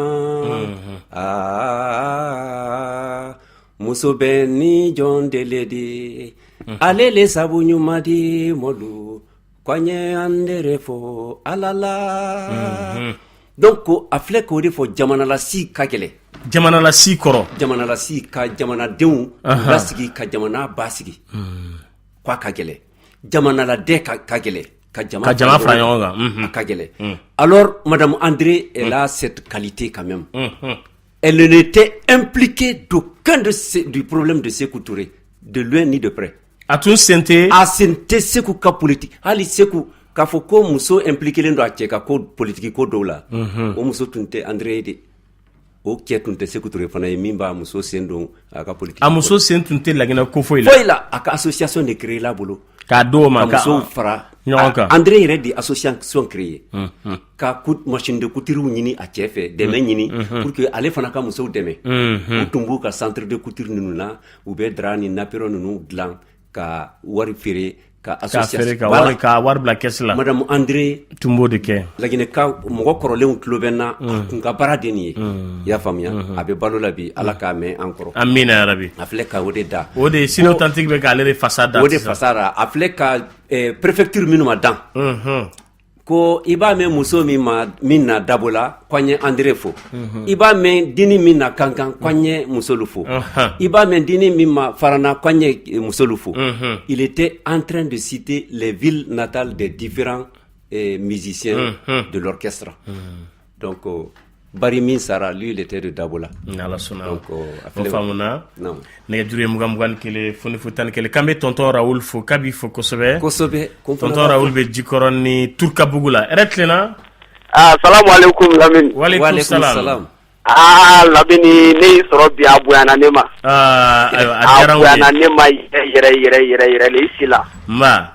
F: aa muso bɛ ni jɔn dele de, ale le sabu ɲuman di mɔlu ko an ye an de fɔ Ala la. Donc a filɛ k'o de fɔ, jamanalasi ka gɛlɛn.
E: Jamanalasi kɔrɔ.
F: Jamanalasi, ka jamanadenw lasigi, ka jamana basigi, k'a ka gɛlɛn. Jamanaladɛ ka gɛlɛn, ka jama
E: Ka jama fara ɲɔgɔn kan.
F: A ka gɛlɛn. Alors madame André, elle a cette qualité quand même. Elle n'était impliquée d'aucun du problème de Sékou Touré, de loin ni de près.
E: A tun sen tɛ.
F: A sen tɛ Sékou ka politique. Hali Sékou k'a fɔ ko muso impliqué len don a cɛ ka ko politique ko dɔw la, o muso tun tɛ André ye de. O cɛ tun tɛ Sékou Touré fana ye min b'a muso sen don a ka politique.
E: A muso sen tun tɛ Laginɛ ko foyi la.
F: Foyi la. A ka association de créé la bolo.
E: K'a d'o ma.
F: Ka musow fara
E: ɲɔgɔn kan.
F: André yɛrɛ de association créé, ka machine de couture ɲini a cɛ fɛ, dɛmɛ ɲini pour que ale fana ka musow dɛmɛ. U tun b'u ka centre de couture ninnu na, u bɛ drap ni napperon ninnu dilan ka wari feere ka
E: association ka wari, ka wari bila caisse la.
F: Madame André
E: tun b'o de kɛ.
F: Laginɛka mɔgɔ kɔrɔlenw tulo bɛ n na, a kun ka baara de nin ye. I y'a faamuya? A bɛ balo la bi, Ala k'a mɛn an kɔrɔ.
E: Amina yarabi.
F: A filɛ ka o de da.
E: O de Sili authentique bɛ k'ale de fasa da.
F: O de fasa da. A filɛ ka préfecture minnu ma dan ko i b'a mɛn muso min ma min na dabo la, ko an ye André fo. I b'a mɛn dini min na Kankan, ko an ye musolu fo. I b'a mɛn dini min ma Farana, ko an ye musolu fo. Il était en train de citer les villes natales des différents musiciens de l'orchestre. Donc Bari min sara, lui, il était de Dabola.
E: N'Ala sɔnna.
F: Donc
E: O faamuna. Nɛgɛjuru ye 20 21 00 11. K'an bɛ tonton Raoul fo, k'a b'i fo kosɛbɛ.
F: Kosɛbɛ.
E: Tonton Raoul bɛ Jikɔrɔ ni Turukabugu la. Hɛrɛ tilenna.
H: Ah, salamu aleykum Lamini.
E: Walekum salam.
H: Ah Lamini, ne y'i sɔrɔ bi, a bonyana ne ma.
E: Ah, ayiwa, a
H: A
E: diyara n ye.
H: bonyana ne ma yɛrɛ yɛrɛ yɛrɛ yɛrɛ yɛrɛ de, i si la.
E: Nba.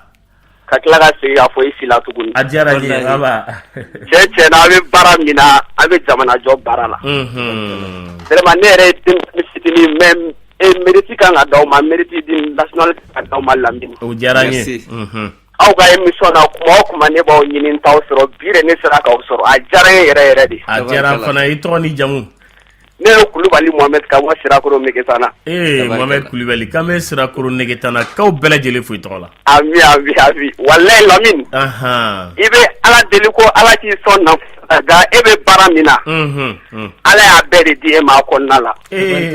H: Ka tila ka segin k'a fɔ i si la tuguni.
E: A diyara n ye, baba.
H: Cɛ cɛ na, a bɛ baara min na, a bɛ jamana jɔ baara la. Vraiment, ne yɛrɛ ye denmisɛnnin fitinin, mais mérite kan ka d'aw ma, mérite di national kan ka d'aw ma, Lamini.
E: O diyara n ye.
H: Aw ka émission na, kuma o kuma ne b'aw ɲini, n t'aw sɔrɔ. Bi de ne sera k'aw sɔrɔ, a diyara n ye yɛrɛ yɛrɛ de.
E: A diyara n fana. I tɔgɔ ni jamu?
H: Ne ye Kulubali Mohamed ka bɔ Sirakoro Megetana.
E: Ee Mohamed Kulubali k'an bɛ Sirakoro Megetana k'aw bɛɛ lajɛlen fo i tɔgɔ la.
H: Ami ami ami walayi Lamini.
E: Anhan.
H: I bɛ Ala deli ko Ala k'i sɔn nafolo la nka e bɛ baara min na.
E: Unhun. un.
H: Ala y'a bɛɛ de di e ma a kɔnɔna la.
E: Ee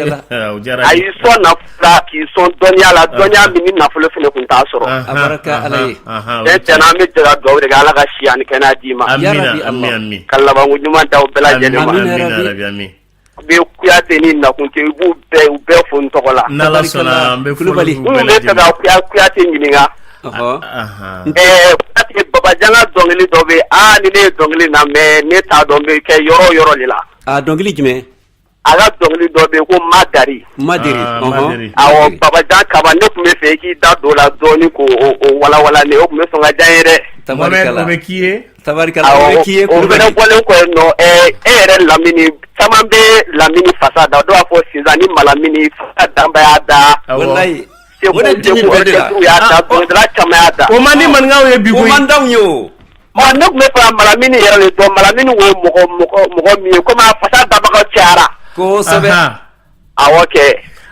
E: o diyara
H: A
E: n ye.
H: y'i sɔn nafolo la k'i sɔn dɔnniya la dɔnniya min ni nafolo fana tun t'a sɔrɔ.
E: Anhan,
F: A baraka Ala ye.
E: anhan, anhan, o
H: Tiɲɛ
E: ye
H: tiɲɛ na an bɛ jɛ ka dugawu de kɛ Ala ka si ani kɛnɛya d'i ma.
E: Amina
F: Ya Rabbi
E: ami
F: Allah.
E: ami.
H: Ka labanko ɲuman d'aw bɛɛ lajɛlen ma.
F: Amina
E: Amina
F: Rabbi.
E: Rabbi ami.
H: N bɛ Kuyate ni Nakunte i b'u bɛɛ u bɛɛ fo n tɔgɔ la.
E: N'Ala sɔnna an bɛ foli
F: Kulubali.
E: k'u
H: N
E: bɛɛ
H: tun bɛ fɛ
E: lajɛlen.
H: ka Kuyate ɲininka.
F: Ɔhɔ.
E: Anhan.
H: Ɛɛ Kuyate Babajan ka dɔnkili dɔ bɛ yen aa ni ne ye dɔnkili lamɛn ne t'a dɔn n bɛ kɛ yɔrɔ o yɔrɔ de la.
F: A dɔnkili jumɛn?
H: A ka dɔnkili dɔ bɛ yen ko Madari.
F: Maderi.
E: Ah,
F: Ɔhɔn.
E: Maderi.
H: Awɔ Babajan Kaba ne tun bɛ fɛ i k'i da don o la dɔɔnin k'o o walawala ne ye o tun bɛ sɔn ka diya n ye dɛ.
E: Mohamed o
F: Tabarikala.
E: bɛ k'i ye.
F: Tabarikala. O
H: Awɔ
F: bɛ k'i ye
H: o fana
F: Kulubali.
H: bɔlen kɔ yen nɔ ɛɛ e yɛrɛ Lamini caman bɛ Lamini fasa da dɔw b'a fɔ Sinzan ni Malamini fasa danba y'a da.
E: Awɔ.
F: Walayi.
H: Segu
F: O de dimi
H: Segu
F: bɛɛ de la.
H: orchestre y'a da dɔnkilidala caman y'a da.
E: O man di maninkaw ye bi
F: O
E: koyi.
F: man d'anw ye o.
H: Ɔ ne tun bɛ fɛ ka Malamini yɛrɛ de dɔn Malamini wo mɔgɔ mɔgɔ mɔgɔ min ye komi a fasa dabagaw cayara.
F: Kosɛbɛ.
E: Anhan.
H: Awɔ kɛ.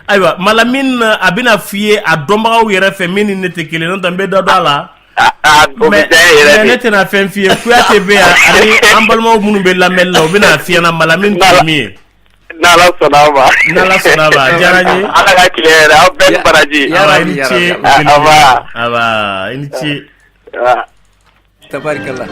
E: Ayiwa Malamine a bɛna f'i ye a dɔnbagaw yɛrɛ fɛ min ni ne tɛ kelen n'o tɛ n bɛ dɔ dɔn a la.
H: A a o bɛ
E: Mais
H: diya n ye yɛrɛ
E: mais ne
H: de.
E: tɛna fɛn f'i ye Kuyate bɛ yan ani an balimaw minnu bɛ lamɛnni la u bɛna f'i ɲɛna Malamine tun ye min ye.
H: N'Ala sɔnna a ma.
E: N'Ala sɔnna a ma a diyara n ye.
H: Ala ka tile hɛrɛ aw bɛɛ ni baraji.
F: Ya
E: Awa i
F: Rabbi,
E: ni
F: ya
E: ce.
F: Rabbi.
H: Ah, aba.
E: Aba i ni ce.
H: Ah.
F: Tabarikala.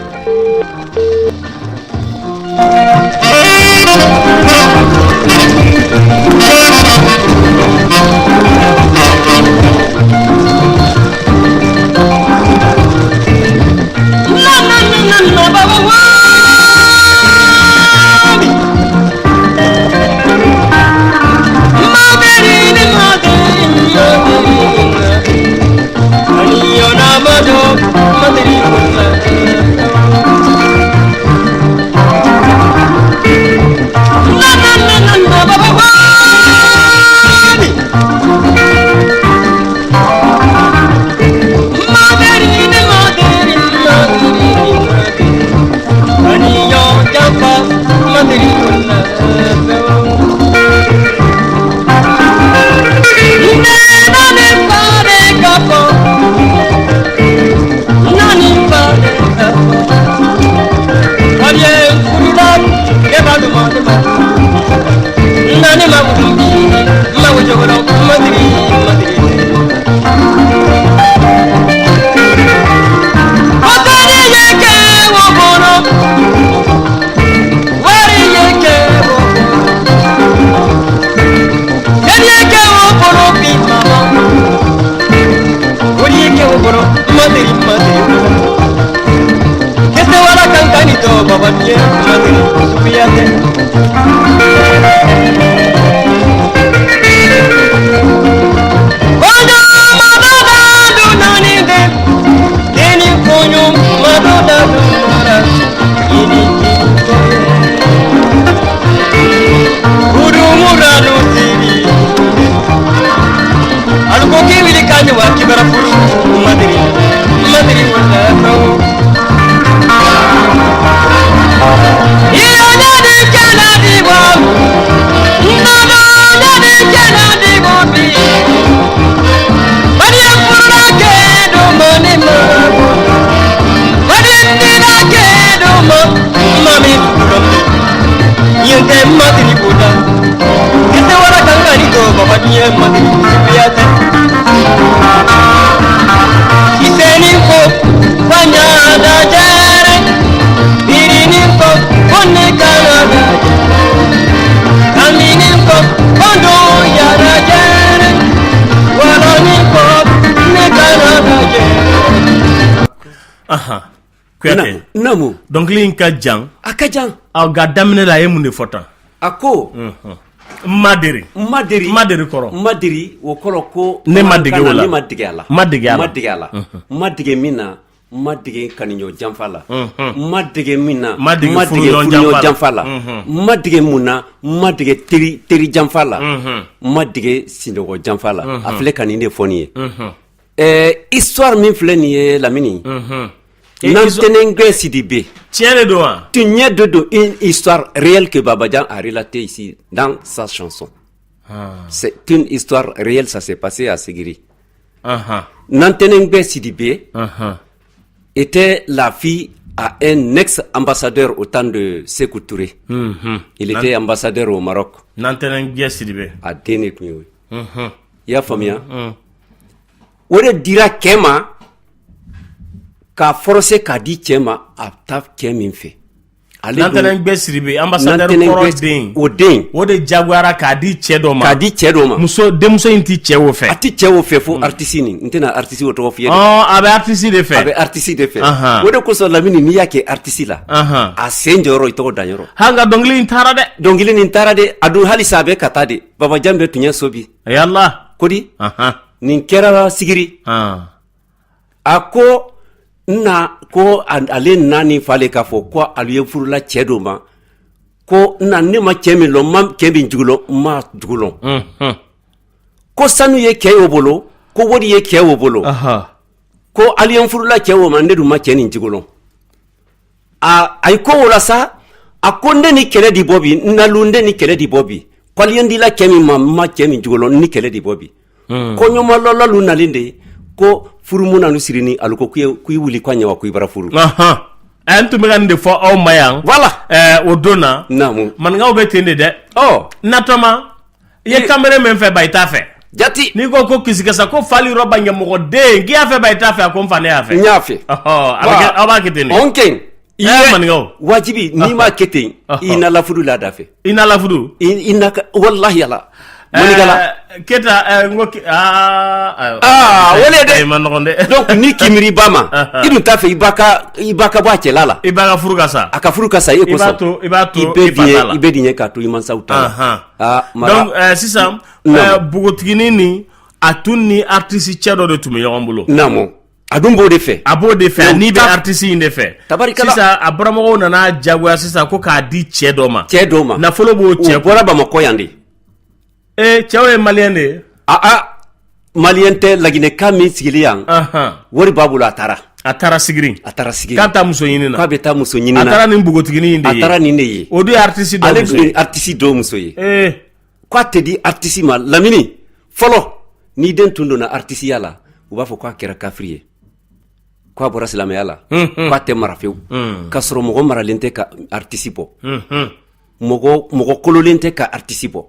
E: Ahan. Kuyate.
F: Naamu.
E: Dɔnkili in ka jan.
F: A ka jan.
E: Nka daminɛ la a ye mun de fɔ tan?
F: A ko.
E: N ma deri.
F: N ma deri.
E: N ma deri kɔrɔ.
F: N ma deri o kɔrɔ ko.
E: Ne ma dege o la.
F: Ne ma dege a la.
E: N ma dege a la.
F: N ma dege a la. N ma dege min na. N ma dege kaniɲɔ janfa la. N ma dege min na.
E: N ma dege furuɲɔgɔn
F: janfa la. N ma dege mun na. N ma dege teri teri janfa la. N ma dege sinɔgɔ janfa la. A filɛ ka nin de fɔ nin ye. Ɛɛ histoire min filɛ nin ye Lamini. Nantɛnɛngɛ Sidibé.
E: Tiɲɛ de don wa?
F: Tiɲɛ de don, une histoire réelle que Babajan a relatée ici dans sa chanson. C'est une histoire réelle, ça s'est passé à Siguiri. Nantɛnɛngɛ Sidibé était la fille à un ex-ambassadeur au temps de Sékou Touré. Il était ambassadeur au Maroc.
E: Nantɛnɛngɛ Sidibé.
F: A den de tun ye o ye. I y'a faamuya? O de dira cɛ ma k'a forcer k'a di cɛ ma, a bɛ taa cɛ min fɛ. Ale dun-
E: Nantɛnɛngɛ Sidibé, ambassadeur
F: Nantɛnɛngbɛ
E: kɔrɔ den.
F: O den.
E: O de jagoyara k'a di cɛ dɔ ma.
F: K'a di cɛ dɔ ma.
E: Muso denmuso in ti cɛ o fɛ.
F: A ti cɛ o fɛ fo artiste nin. N tɛna artiste o tɔgɔ f'i ye dɛ.
E: Ɔn, a bɛ artiste de fɛ.
F: A bɛ artiste de fɛ.
E: Ahan.
F: O de kosɔn Lamini, n'i y'a kɛ artiste la, a sen jɔyɔrɔ, i tɔgɔ danyɔrɔ.
E: Han, ka dɔnkili in taara dɛ.
F: Dɔnkili nin taara de, a dun halisa a bɛ ka taa de. Babajan bɛ tun ye so bi.
E: Yala.
F: Kodi? Nin kɛra Sigiri. A ko n na ko ale na ni fa le k'a fɔ ko alu ye furula cɛ dɔ ma, ko n na ne ma cɛ min lɔn, n ma cɛ min jugu lɔn, n ma jugu lɔn. Ko sanu ye cɛ o bolo, ko wari ye cɛ o bolo. Ko alu ye furula cɛ o ma, ne dun ma cɛ nin jugu lɔn. A a ye ko o la sa, a ko n den ni kɛlɛ di bɔ bi, n nalu n den ni kɛlɛ di bɔ bi. Ko alu ye n dila cɛ min ma, n ma cɛ min jugu lɔn, n ni kɛlɛ di bɔ bi. Kɔɲɔmalɔlalu nalen de ko furumu nanu siri ni alu ko k'i wuli k'a ɲɛ wa, k'i bara furu.
E: N tun bɛ ka nin de fɔ aw ma yan.
F: Voilà.
E: O don na.
F: Naamu.
E: Maninkaw bɛ ten de dɛ.
F: Ɔ.
E: Natɔma, i ye kamalen min fɛ ba, i t'a fɛ.
F: Jati.
E: N'i ko ko kisikasa ko fali yɔrɔ ba ɲɛmɔgɔ den, k'i y'a fɛ ba, i t'a fɛ, a ko n fa ne y'a fɛ.
F: N y'a fɛ.
E: Ɔhɔ, a bɛ kɛ, aw b'a kɛ ten de.
F: O kɛ. I ye
E: maninkaw.
F: Wajibi n'i m'a kɛ ten, i na lafuru la da fɛ.
E: I na lafuru.
F: I na walahi ala. Manikala.
E: Keta, n ko aa.
F: Aa, o le dɛ.
E: Ma nɔgɔn dɛ.
F: Donc ni k'i miiri i ba ma, i dun t'a fɛ i ba ka bɔ a cɛla la.
E: I ba ka furu ka sa.
F: A ka furu ka sa e kosɔn.
E: I b'a to
F: i bɛ
E: i fa ta la.
F: I bɛ diɲɛ k'a to i mansaw ta la. Aa, mara.
E: Donc sisan npogotiginin nin, a tun ni artiste cɛ dɔ de tun bɛ ɲɔgɔn bolo.
F: Naamu. A dun b'o de fɛ.
E: A b'o de fɛ, a ni bɛ artiste in de fɛ.
F: Tabarikala.
E: Sisan a buramɔgɔw nana jagoya sisan ko k'a di cɛ dɔ ma.
F: Cɛ dɔ ma.
E: Nafolo b'o cɛ.
F: O bɔra Bamakɔ yan de.
E: Ee, cɛw ye maliyɛn de ye.
F: Aa, maliyɛn tɛ, Laginɛka min sigilen yan. Wari b'a bolo, a taara.
E: A taara Sigiri.
F: A taara Sigiri.
E: K'a bɛ taa muso ɲini na.
F: K'a bɛ taa muso ɲini na.
E: A taara nin npogotiginin in de ye.
F: A taara nin de ye.
E: O dun ye artiste dɔ muso ye.
F: Ale dun ye artiste dɔ muso ye. K'a tɛ di artiste ma Lamini fɔlɔ, n'i den tun donna artisiya la, u b'a fɔ k'a kɛra kafiri ye, k'a bɔra silamɛya la, k'a tɛ mara fewu. K'a sɔrɔ mɔgɔ maralen tɛ ka artiste bɔ. Mɔgɔ kololen tɛ ka artiste bɔ.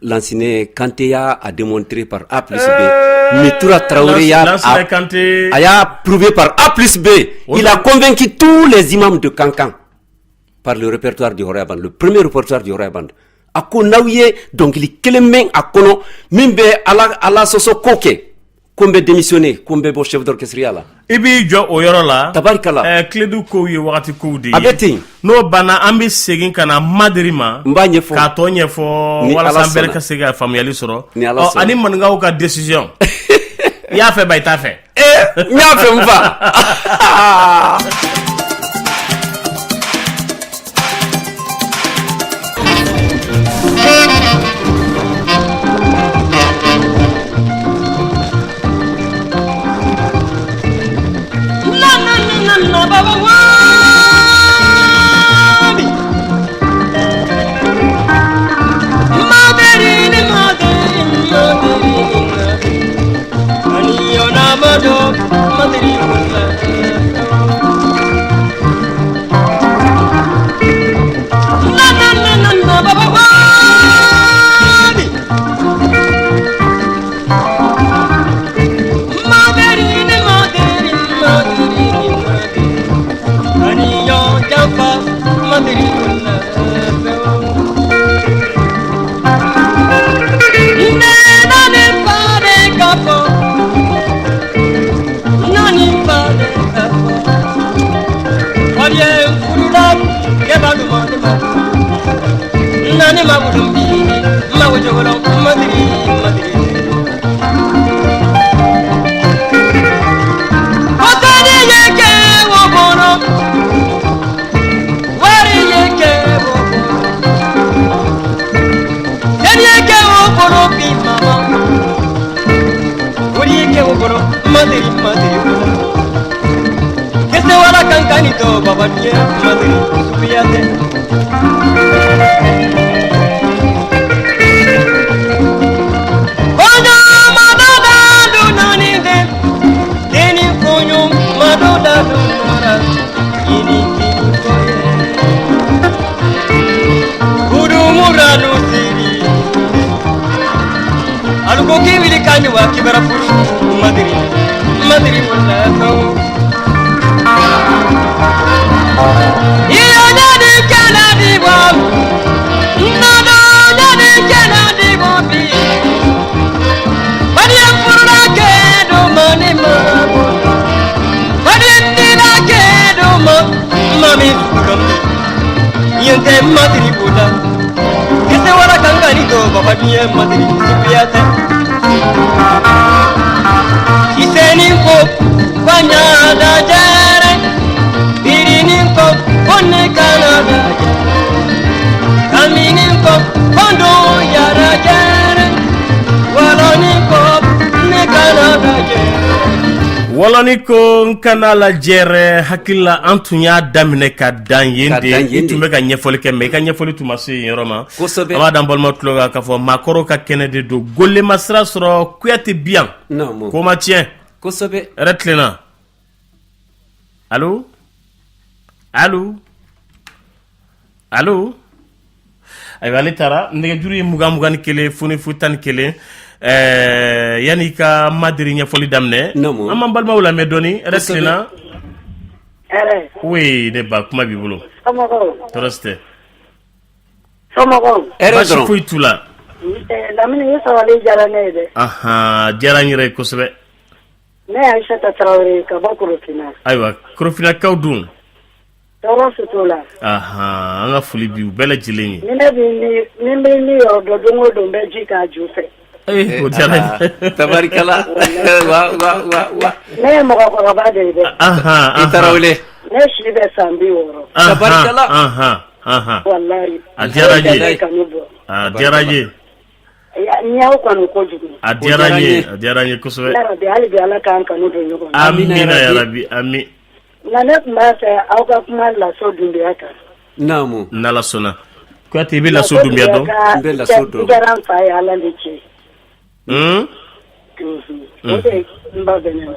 F: Lancinɛ Kanté y'a démontré par A plus B. Mitura Traoré y'a
E: Lancinɛ Kanté
F: a y'a prouvé par A plus B. Il a convaincu tous les imams de Kankan par le répertoire du Horoya Band, le premier répertoire du Horoya Band. A ko n'aw ye dɔnkili kelen mɛn a kɔnɔ min bɛ ala sɔsɔ ko kɛ, ko n bɛ démissionner, ko n bɛ bɔ chef d'orchestre la.
E: I b'i jɔ o yɔrɔ la.
F: Tabarikala.
E: Kiledu kow ye wagati kow de ye.
F: A bɛ ten.
E: N'o banna, an bɛ segin ka na Madiri ma.
F: N b'a ɲɛfɔ.
E: K'a tɔ ɲɛfɔ walasa an bɛɛ ka se ka faamuyali sɔrɔ.
F: Ni Ala sɔnna.
E: Ani maninkaw ka décision. I y'a fɛ ba, i t'a fɛ.
F: Ee, n y'a fɛ n fa.
D: Madiri, madiri,
I: Kise wala kankani to baba diɲɛ madiri suguya tɛ. Koɲɔ mado da dunani de deni koɲɔ mado da dunara ini kini koye kudumuranu siri aluko kiwili kani wa kibara furu madiri madiri wala iyo nyadi kana di wa nado nyadi kana di bo bi bani furula ke do mani ma bani tila ke do ma mami furum yente madiri bola kese wala kangani to baba diye madiri sipiyate kiseni ko kwanya da jere birini ko konne kana da jere kamini ko kondo yara jere waloni ko ne kana da jere
E: Wɔlɔni ko n kana lajɛrɛ hakili la an tun y'a daminɛ ka dan yen de i tun bɛ ka ɲɛfɔli kɛ mais i ka ɲɛfɔli tun ma se yen yɔrɔ ma an b'a da an balima tulo kan k'a fɔ maakɔrɔw ka kɛnɛ de don gole ma sira sɔrɔ Kuyate bi yan ko ma tiɲɛ
F: kosɛbɛ
E: hɛrɛ tilenna allo allo allo ayiwa ale taara nɛgɛjuru ye 20 21 00 11 ɛɛ yanni i ka madiri ɲɛfɔli daminɛ an b'an balimaw lamɛn dɔɔni hɛrɛ tilenna oui ne ba kuma b'i bolo tɔɔrɔ si tɛ baasi foyi t'u la
J: Lamini i sɔrɔli diyara ne ye dɛ
E: ahan diyara n yɛrɛ ye kosɛbɛ
J: ne ye Ayisata Tarawele ye ka bɔ Korofina
E: ayiwa Korofinakaw dun
J: tɔɔrɔ si t'u la
E: an ka foli bi u bɛɛ lajɛlen ye
J: ni ne bɛ ni n bɛ ni yɔrɔ dɔn don o don n bɛ ji k'a ju fɛ
E: o diyara n
F: ye tabarikala wa wa wa wa
J: ne ye mɔgɔkɔrɔba de ye dɛ
F: i Tarawele
J: ne si bɛ san 60
F: tabarikala
J: walayi
E: a diyara n ye a diyara n ye
J: n y'aw kanu kojugu
E: a diyara n ye a diyara n ye kosɛbɛ
J: yarabi hali bi Ala k'an kanu don ɲɔgɔn
E: na amina yarabi ami
J: nka ne tun b'a fɛ aw ka kuma Laso Dunbiya kan
F: naamu
E: n'Ala sɔnna Kuyate i bɛ Laso Dunbiya dɔn
F: n bɛ Laso dɔn
J: n kɛra n fa ye Ala ni ce o de n ba bɛ ne la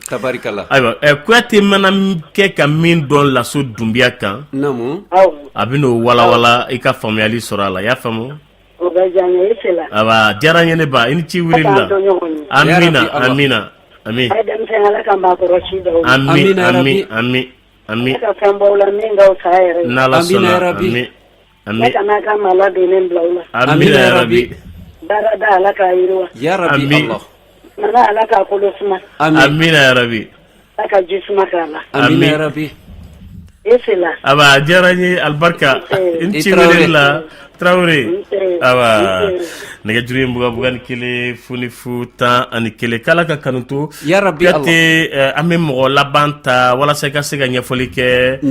F: tabarikala
E: ayiwa Kuyate mana kɛ ka min dɔn Laso Dunbiya kan
F: naamu
E: a bɛ n'o walawala i ka faamuyali sɔrɔ a la i y'a faamu
J: O bɛ diya n ye i fila
E: ayiwa diyara n ye ne ba i ni ci wuli la amina amina ami
J: a ye denmisɛn Ala ka maakɔrɔ si d'aw
E: ma ami ami ami ami
J: Ala ka fɛn b'aw la min ka fisa a yɛrɛ ye
E: n'Ala sɔnna ami ami
J: ne kana ka maa ladonnen bila aw la
E: amina yarabi
J: baarada Ala k'a yiriwa
F: yarabi
E: Allah
J: nana Ala k'a kolo suma
E: amina yarabi
J: Ala ka ji suma k'a la
F: amina yarabi
J: i fila
E: aba a diyara n ye alibarika i ni ce weleli la Tarawele aba nɛgɛjuru ye 20 21 00 11 k'Ala ka kanu to
F: yarabi
E: Kuyate an bɛ mɔgɔ laban ta walasa i ka se ka ɲɛfɔli kɛ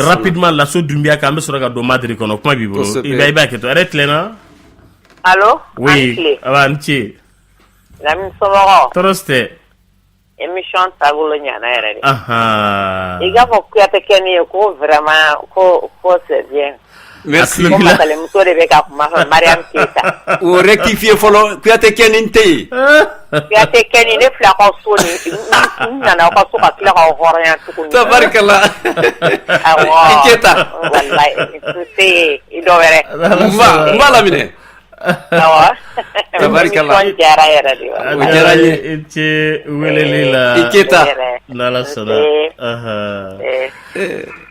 E: rapidement Laso Dunbiya kan an bɛ sɔrɔ ka don madiri kɔnɔ kuma b'i bolo i b'a kɛ to hɛrɛ tilenna
K: allo
E: oui aba i ni ce
K: Lamini somɔgɔw
E: tɔɔrɔ si tɛ
K: Émission taabolo ɲana yɛrɛ de.
E: Anhan.
K: I k'a fɔ Kuyate kɛnin ye ko vraiment ko ko c'est bien.
F: Merci.
K: Ko masalemuso de bɛ ka kuma fɛ Mariam Keita.
F: O rectifier fɔlɔ Kuyate kɛnin tɛ yen.
K: Kuyate kɛnin ne filɛ aw ka so nin n nana aw ka so ka tila k'aw hɔrɔnya tuguni.
F: Tabarikala.
K: Awɔ.
F: I Keita.
K: Walayi nse i dɔ wɛrɛ.
F: N b'a laminɛ.
K: Tabarikala. Émission diyara yɛrɛ de.
F: O diyara n ye.
E: I ce weleli la.
F: I Keyita.
E: N'Ala sɔnna.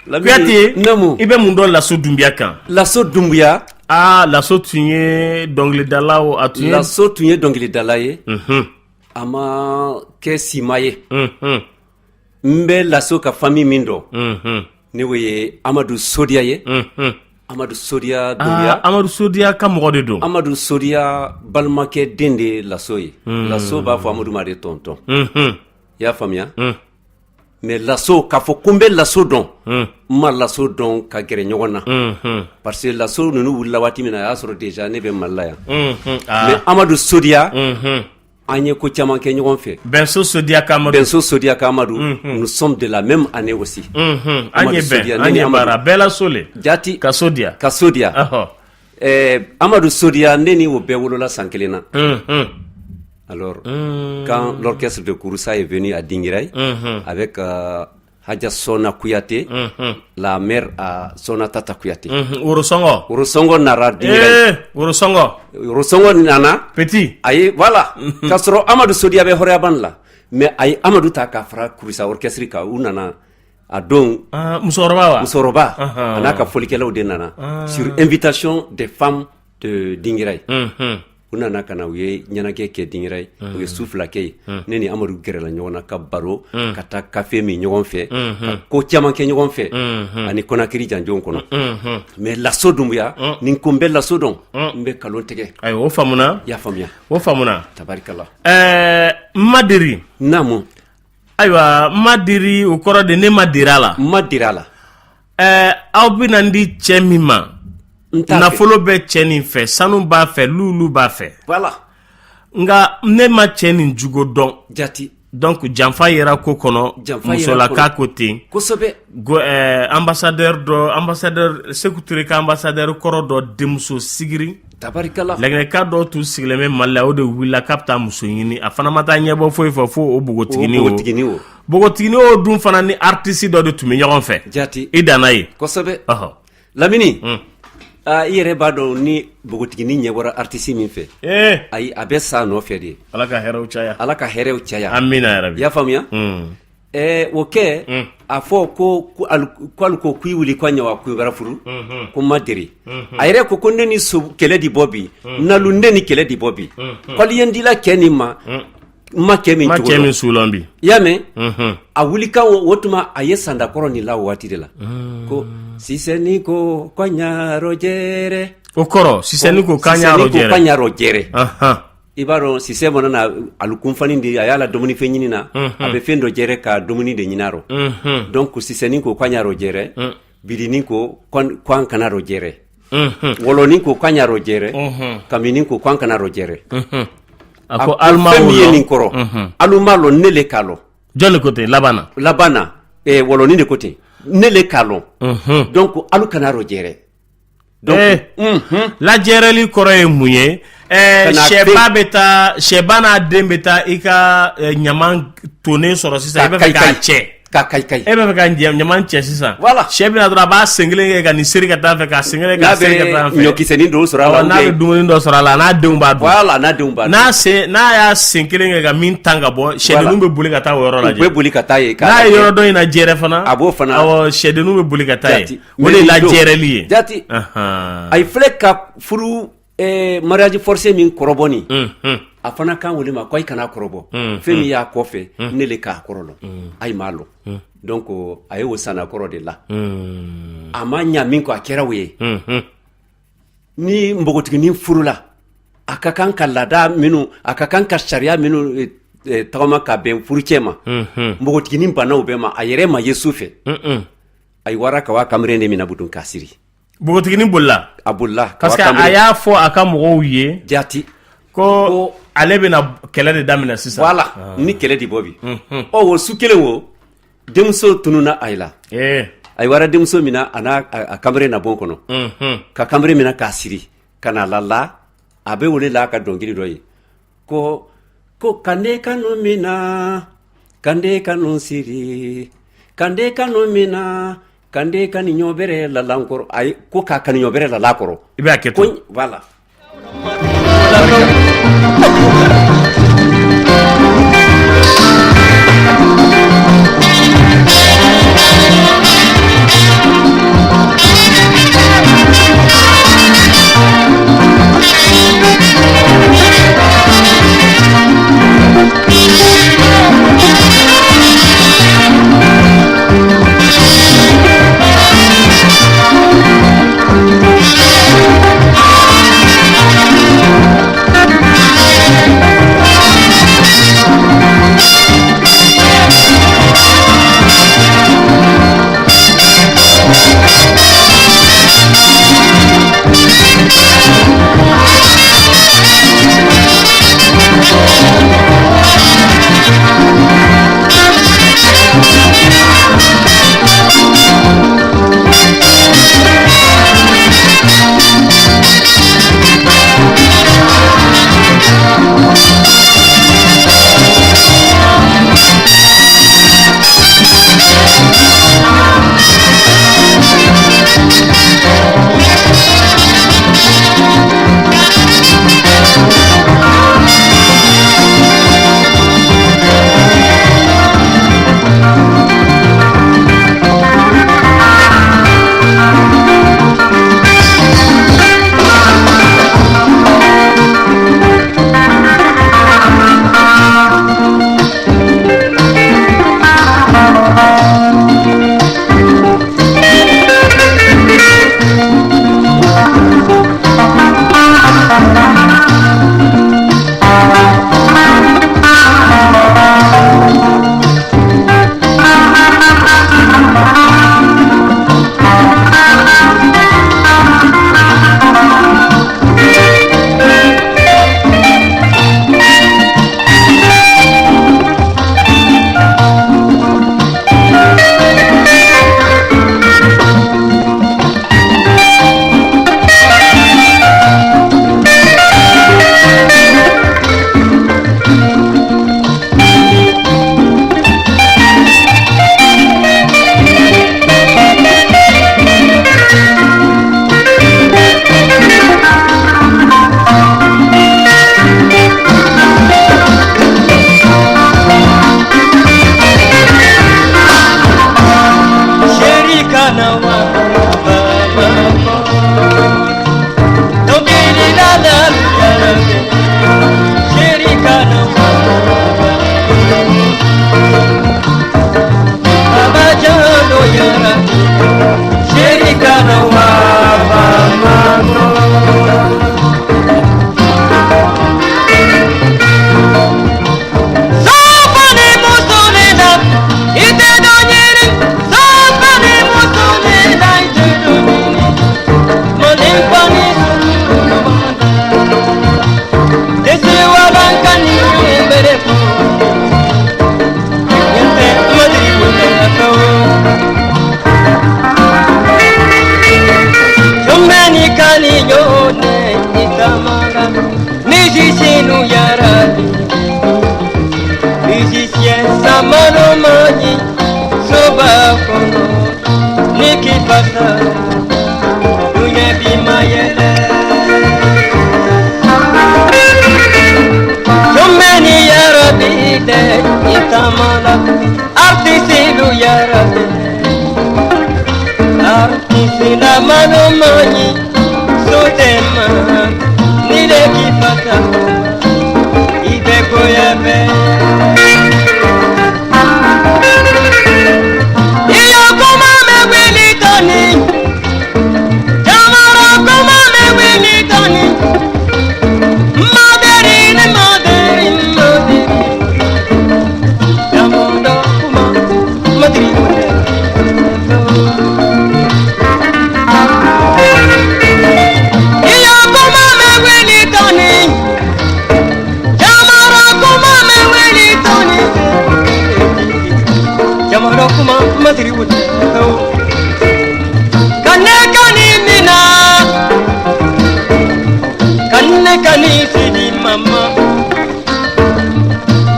E: Kuyate.
F: Naamu.
E: I bɛ mun dɔn Laso Dunbiya kan?
F: Laso Dunbiya.
E: Aa Laso tun ye dɔnkilidala o a tun ye.
F: Laso tun ye dɔnkilidala ye.
E: Unhun.
F: A ma kɛ sima ye.
E: Unhun.
F: N bɛ Laso ka famille min dɔn.
E: Unhun.
F: Ne o ye Amadu Sodiya ye.
E: Unhun.
F: Amadu Sodiya Dunbiya.
E: Amadu Sodiya ka mɔgɔ de don.
F: Amadu Sodiya balimakɛ den de ye Laso ye. Laso b'a fɔ Amadu ma de tonton.
E: Unhun.
F: I y'a faamuya? Mais Laso k'a fɔ ko n bɛ Laso dɔn. N ma Laso dɔn ka gɛrɛ ɲɔgɔn na.
E: Unhun.
F: Parce que Laso ninnu wulila waati min na a y'a sɔrɔ déjà ne bɛ Mali la yan.
E: Unhun.
F: Mais Amadu Sodiya.
E: Unhun.
F: An ye ko caman kɛ ɲɔgɔn fɛ.
E: Bɛnso Sodiya Kamadu.
F: Bɛnso Sodiya Kamadu. Nous sommes de la même année aussi.
E: An ye bɛn, an ye baara bɛɛ la so le.
F: Jati.
E: Ka so diya.
F: Ka so diya. Amadu Sodiya, ne ni o bɛɛ wolola san kelen na. Alors, quand l'orchestre de Kouroussa est venu à Dinguiraye, avec Hadja Sona Kouyaté, la mère à Sona Tata Kouyaté.
E: Worosɔngɔ.
F: Worosɔngɔ nana Dinguiraye.
E: Worosɔngɔ.
F: Worosɔngɔ nana.
E: Petit.
F: Ayi, voilà. K'a sɔrɔ Amadu Sodiya bɛ Hɔrɔnyaban la. Mais a ye Amadu ta ka fara Kouroussa orchestre kan, u nana a don.
E: Musokɔrɔba wa?
F: Musokɔrɔba. A n'a ka fɔlikɛlaw de nana. Sur invitation des femmes de Dinguiraye. U nana ka na, u ye ɲɛnajɛ kɛ Dinguiraye, u ye su 2 kɛ yen. Ne ni Amadu gɛrɛla ɲɔgɔn na ka baro, ka taa kafe min ɲɔgɔn fɛ, ka ko caman kɛ ɲɔgɔn fɛ ani Conakry janjonw kɔnɔ. Mais Laso Dunbuya, ni ko n bɛ Laso dɔn, n bɛ kalon tigɛ.
E: Ayiwa, o faamuna.
F: I y'a faamuya.
E: O faamuna.
F: Tabarikala.
E: Madiri.
F: Naamu.
E: Ayiwa, madiri, o kɔrɔ de ne ma dira a la.
F: N ma dira a la.
E: Aw bɛna n di cɛ min ma, nafolo bɛ cɛ nin fɛ, sanu b'a fɛ, lulu b'a fɛ.
F: Voilà.
E: Nka ne ma cɛ nin jugo dɔn.
F: Jati.
E: Donc janfa yera ko kɔnɔ, musolaka ko ten.
F: Kosɛbɛ.
E: Ambassadeur dɔ, ambassadeur Seku Ture ka ambassadeur kɔrɔ dɔ denmuso Sigiri.
F: Tabarikala.
E: Laginɛka dɔ tun sigilen bɛ Mali la, o de wulila k'a bɛ taa muso ɲini. A fana ma taa ɲɛbɔ foyi fɛ fo o npogotiginin o.
F: Npogotiginin o.
E: Npogotiginin o dun fana ni artiste dɔ de tun bɛ ɲɔgɔn fɛ.
F: Jati.
E: I danna yen.
F: Kosɛbɛ. Lamini. I yɛrɛ b'a dɔn ni npogotiginin ɲɛ bɔra artiste min fɛ. Ayi, a bɛ sa nɔfɛ de.
E: Ala ka hɛrɛw caya.
F: Ala ka hɛrɛw caya.
E: Amina yarabi.
F: I y'a faamuya? O kɛ a fɔ ko k'alu ko k'i wuli ko ɲɛ ko bara furu ko ma deri. A yɛrɛ ko ne ni so kɛlɛ di bɔ bi, nalu ne ni kɛlɛ di bɔ bi, k'alu ye n dila cɛ nin ma, n ma cɛ min
E: ma cɛ min sulɔn bi.
F: I y'a mɛn? A wuli kan o tuma a ye sandakɔrɔ nin la o waati de la. Ko sisɛnin ko ko ɲarɔ jɛrɛ.
E: O kɔrɔ sisɛnin ko k'an
F: ɲarɔ jɛrɛ. I b'a dɔn sisɛ mana na alu kunfani de, a y'a la dumunifɛn ɲini na, a bɛ fɛn dɔ jɛrɛ ka dumuni de ɲini a rɔ. Donc sisɛnin ko k'an ɲarɔ jɛrɛ, bidinin ko k'an kana rɔ jɛrɛ, wɔlɔnin ko k'an ɲarɔ jɛrɛ, kaminin ko k'an kana rɔ jɛrɛ.
E: A ko alu
F: fɛn min ye nin kɔrɔ, alu m'a lɔn, ne le k'a lɔn.
E: Jɔn de ko ten laban na?
F: Laban na, wɔlɔnin de ko ten, ne le k'a lɔn. Donc alu kana rɔ jɛrɛ.
E: Donc lajɛrɛli kɔrɔ ye mun ye? Sɛba bɛ taa, sɛba n'a den bɛ taa i ka ɲaman tonnen sɔrɔ sisan, i bɛ fɛ k'a cɛ.
F: Ka kayi.
E: E bɛ fɛ ka ɲaman cɛ sisan.
F: Voilà.
E: Sɛ bɛna dɔrɔn, a b'a sen kelen kɛ ka nin seri ka taa fɛ, k'a sen kelen k'a seri ka taa fɛ.
F: N'a bɛ ɲɔkisɛnin dɔw sɔrɔ a la.
E: N'a bɛ dumuni dɔ sɔrɔ a la, n'a denw b'a dun.
F: Voilà, n'a denw b'a dun.
E: N'a y'a sen kelen kɛ ka min tan ka bɔ, sɛdenninw bɛ boli ka taa o yɔrɔ lajɛ.
F: U bɛ boli ka taa yen.
E: N'a ye yɔrɔ dɔ in na jɛrɛ fana.
F: A b'o fana.
E: Awɔ, sɛdenninw bɛ boli ka taa yen. O de ye lajɛrɛli ye.
F: Jati. Ayi filɛ ka furu mariage forcé min kɔrɔbɔ nin, a fana kan wele ma ko ayi kana kɔrɔbɔ, fɛn min y'a kɔfɛ ne le k'a kɔrɔ lɔn, ayi m'a lɔn. Donc a ye o sanna kɔrɔ de la. A ma ɲa min kɔ, a kɛra o ye. Ni npogotiginin furula, a ka kan ka laada minnu, a ka kan ka sariya minnu tagama ka bɛn furucɛ ma, npogotiginin banna o bɛɛ ma, a yɛrɛ ma ye su fɛ. A ye wara ka wa kamalen de minɛ budon k'a siri.
E: Npogotiginin bolila.
F: A bolila.
E: Parce que a y'a fɔ a ka mɔgɔw ye.
F: Jati.
E: Ko ale bɛna kɛlɛ de daminɛ sisan.
F: Voilà, ni kɛlɛ de bɔ bi. Ɔ o su kelen o, denmuso tununna a la. A ye wara denmuso minɛ a n'a a kamalen na bon kɔnɔ. Ka kamalen minɛ k'a siri ka na la, a bɛ wele la a ka dɔnkili dɔ ye. Ko ko kande kanu mina, kande kanu siri, kande kanu mina, kande kanu ɲɔbɛrɛ lalankɔrɔ. Ayi, ko k'a kanu ɲɔbɛrɛ lalakɔrɔ.
E: I b'a kɛ ten.
F: Voilà.
I: la malo man ɲi soba kɔnɔ ni k'i fasa duɲɛ b'i mayɛlɛ. Jɔnmɛni yarabi dɛ i taama la artisilu yarabi artisi la malo man ɲi so tɛ ma ni le k'i fasa i bɛ goya bɛɛ. Iyo kuma mɛ wuli tɔni jamana kuma mɛ wuli tɔni maderi ni maderi maderi jamana kuma maderi Iyo kuma mɛ wuli tɔni jamana kuma mɛ wuli tɔni jamana kuma maderi wuli Kane kani mina Kane kani sidi mama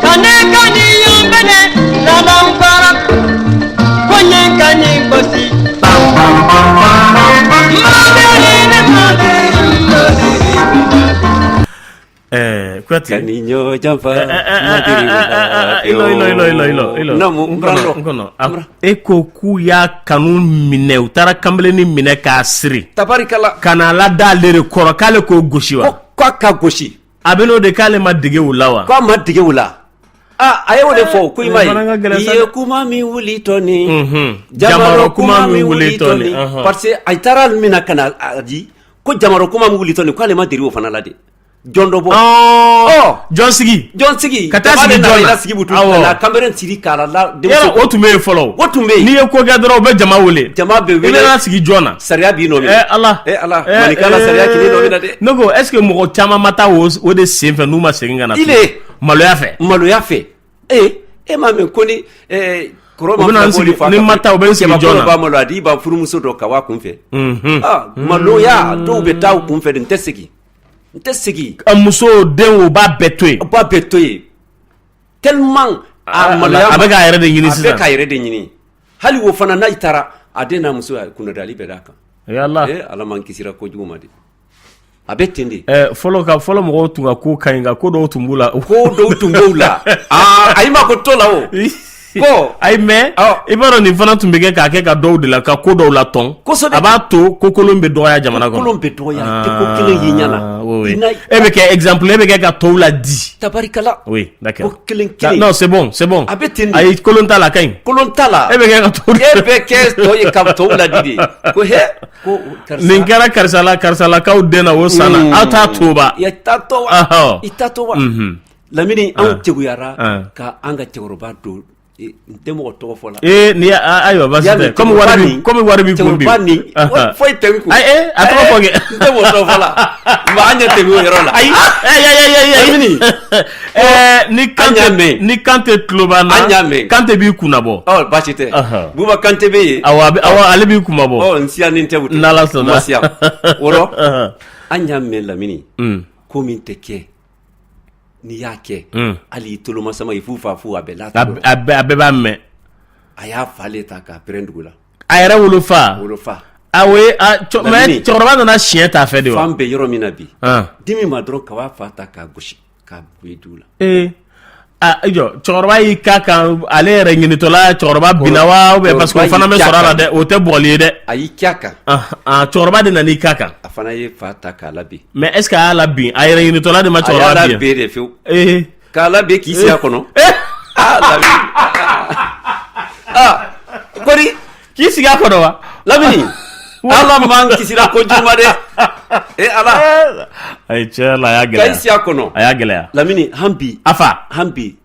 I: Kane kani yombene lalampara Konye kani bosi Maderi ne maderi maderi
E: Kuyate
F: Kani ɲɔ janfa
E: ilo ilo ilo ilo ilo ilo
F: Naamu, n kɔnɔ.
E: n kɔnɔ e ko k'u y'a kanu minɛ u taara kanbilennin minɛ k'a siri
F: tabarikala
E: ka n'a lada ale de kɔrɔ k'ale k'o gosi wa
F: ko k'a ka gosi
E: a bɛ n'o de k'ale ma dege o la wa
F: k'a ma dege o la aa a ye o de fɔ ko i ma
E: nin fana ka gɛlɛn
F: ye
E: sa
F: i ye
E: dɛ.
F: kuma min wuli tɔni
E: Jamaro kuma min wuli tɔni, ɔhɔn.
F: parce que a taara min na ka na a di ko jamaro kuma min wuli tɔni k'ale ma dege o fana la de jɔn dɔ bɔ
E: Ɔ jɔn sigi
F: jɔn sigi
E: Ka taa
F: jama
E: sigi
F: de nana
E: jɔn na.
F: i lasigi butu
E: Awɔ.
F: ka na kanberen siri k'a la
E: yala
F: denmuso
E: o tun bɛ yen fɔlɔ
F: O tun bɛ yen.
E: n'i ye ko kɛ dɔrɔn u bɛ jama wele
F: jama bɛ
E: i
F: wele
E: bɛ na sigi jɔn na
F: sariya b'i nɔ minɛ
E: Eh ala
F: ala maninka la sariya k'i nɔ minɛ dɛ
E: ne ko est ce que mɔgɔ caman ma taa o de sen fɛ n'u ma segin ka na
F: Ile.
E: tuguni? maloya fɛ
F: maloya fɛ ee e m'a mɛn ko ni kɔrɔ
E: U bɛna n sigi- ni ma taa, u bɛ n sigi jɔn na.
F: b'a malo a di ba furumuso dɔ ka wa kun fɛ
E: Mhm.
F: ah maloya dɔw bɛ taa u kun fɛ de n tɛ segin n tɛ segin
E: A muso den o b'a bɛɛ to yen
F: a b'a bɛɛ to yen tellement a
E: Ah,
F: maloya
E: a bɛ k'a yɛrɛ de ɲini
F: a
E: sisan.
F: bɛ k'a yɛrɛ de ɲini hali o fana n'a taara a den n'a muso kunnadali bɛ d'a kan
E: yala
F: ee ala m'an kisira kojugu ma de a bɛ ten de
E: fɔlɔ ka fɔlɔ mɔgɔw tun ka ko ka ɲi nka ko dɔw tun b'u la
F: ko dɔw tun b'u la aa ayi ma ko to la o ko
E: ayi mais i b'a dɔn nin fana tun bɛ kɛ k'a kɛ ka dɔw de la ka ko dɔw la tɔn
F: Kosɛbɛ.
E: a b'a to ko kolon bɛ dɔgɔya jamana kɔnɔ
F: kolon bɛ dɔgɔya i tɛ ko kelen y'i ɲɛ na
E: Ah, oui, oui.
F: I n'a-
E: e bɛ kɛ exemple e bɛ kɛ ka tɔw la di
F: tabarikala
E: oui d'accord
F: Ko kelen kelen.
E: non c'est bon c'est bon
F: A bɛ ten de.
E: ayi kolon t'a la a ka ɲi
F: kolon t'a la
E: e bɛ kɛ ka tɔw
F: e bɛ kɛ tɔ ye ka tɔw ladi de ko he ko karisa
E: nin kɛra karisa la karisalakaw den na o san na aw t'a toba
F: i t'a to wa
E: Ahɔ.
F: i t'a to wa
E: Mhm.
F: lamini anw cɛguyara
E: Ah.
F: ka an ka cɛkɔrɔba don n tɛ mɔgɔ tɔgɔ fɔ la
E: ee ni ayiwa baasi tɛ komi wari bi komi wari bi kun bi
F: cɛkɔrɔba nin foyi tɛ n kun
E: ayi ee a tɔgɔ fɔ kɛ
F: n tɛ mɔgɔ tɔgɔ fɔ la nka an ɲɛ tɛmɛ o yɔrɔ la
E: ayi ayi ayi ayi ayi
F: Lamini
E: ɛɛ ni
F: An y'a
E: Kante
F: mɛn.
E: ni Kante tulo b'an na
F: An y'a mɛn.
E: Kante b'i kunnabɔ
F: ɔ baasi tɛ
E: Ɔhɔn.
F: Buba Kante bɛ yen
E: awɔ a bɛ awɔ ale b'i kunmabɔ
F: ɔ n siyannen tɛ o tɛ
E: N'Ala sɔnna.
F: n ma siya o rɔ
E: Ɔhɔn.
F: an y'a mɛn Lamini
E: Mm.
F: ko min tɛ kɛ n'i y'a kɛ
E: Mm.
F: hali i tolomasama i fu fa fu a bɛ la
E: a bɛɛ b'a mɛn
F: a y'a fa le ta k'a pɛrɛn dugu la
E: a yɛrɛ wolofa
F: wolofa
E: a o ye a mais
F: Lamini.
E: cɛkɔrɔba nana siɲɛ t'a fɛ de wa
F: fan bɛ yɔrɔ min na bi
E: Han.
F: dimi ma dɔrɔn ka b'a fa ta k'a gosi k'a bɔ dugu la
E: ee a i jɔ cɛkɔrɔba y'i k'a kan ale yɛrɛ ɲinitɔla cɛkɔrɔba binna wa ou bien parce que o fana bɛ sɔrɔ a la dɛ o tɛ bugɔli ye dɛ
F: a y'i k'a kan
E: Ah, ah, cɛkɔrɔba de nana i k'a kan
F: a fana ye fa ta k'a labin
E: mais est ce que a y'a labin a yɛrɛ ɲinitɔla de ma
F: a y'a
E: cɛkɔrɔba bin
F: labin de fewu
E: ee
F: k'a labin k'i sigi a kɔnɔ aa Lamini aa kɔri
E: k'i sigi a kɔnɔ wa
F: Lamini ala m'an kisira kojugu ma dɛ e ala
E: ayi tiɲɛ la a y'a
F: k'i
E: gɛlɛya
F: sigi a kɔnɔ
E: a y'a gɛlɛya
F: Lamini han bi
E: a fa
F: han bi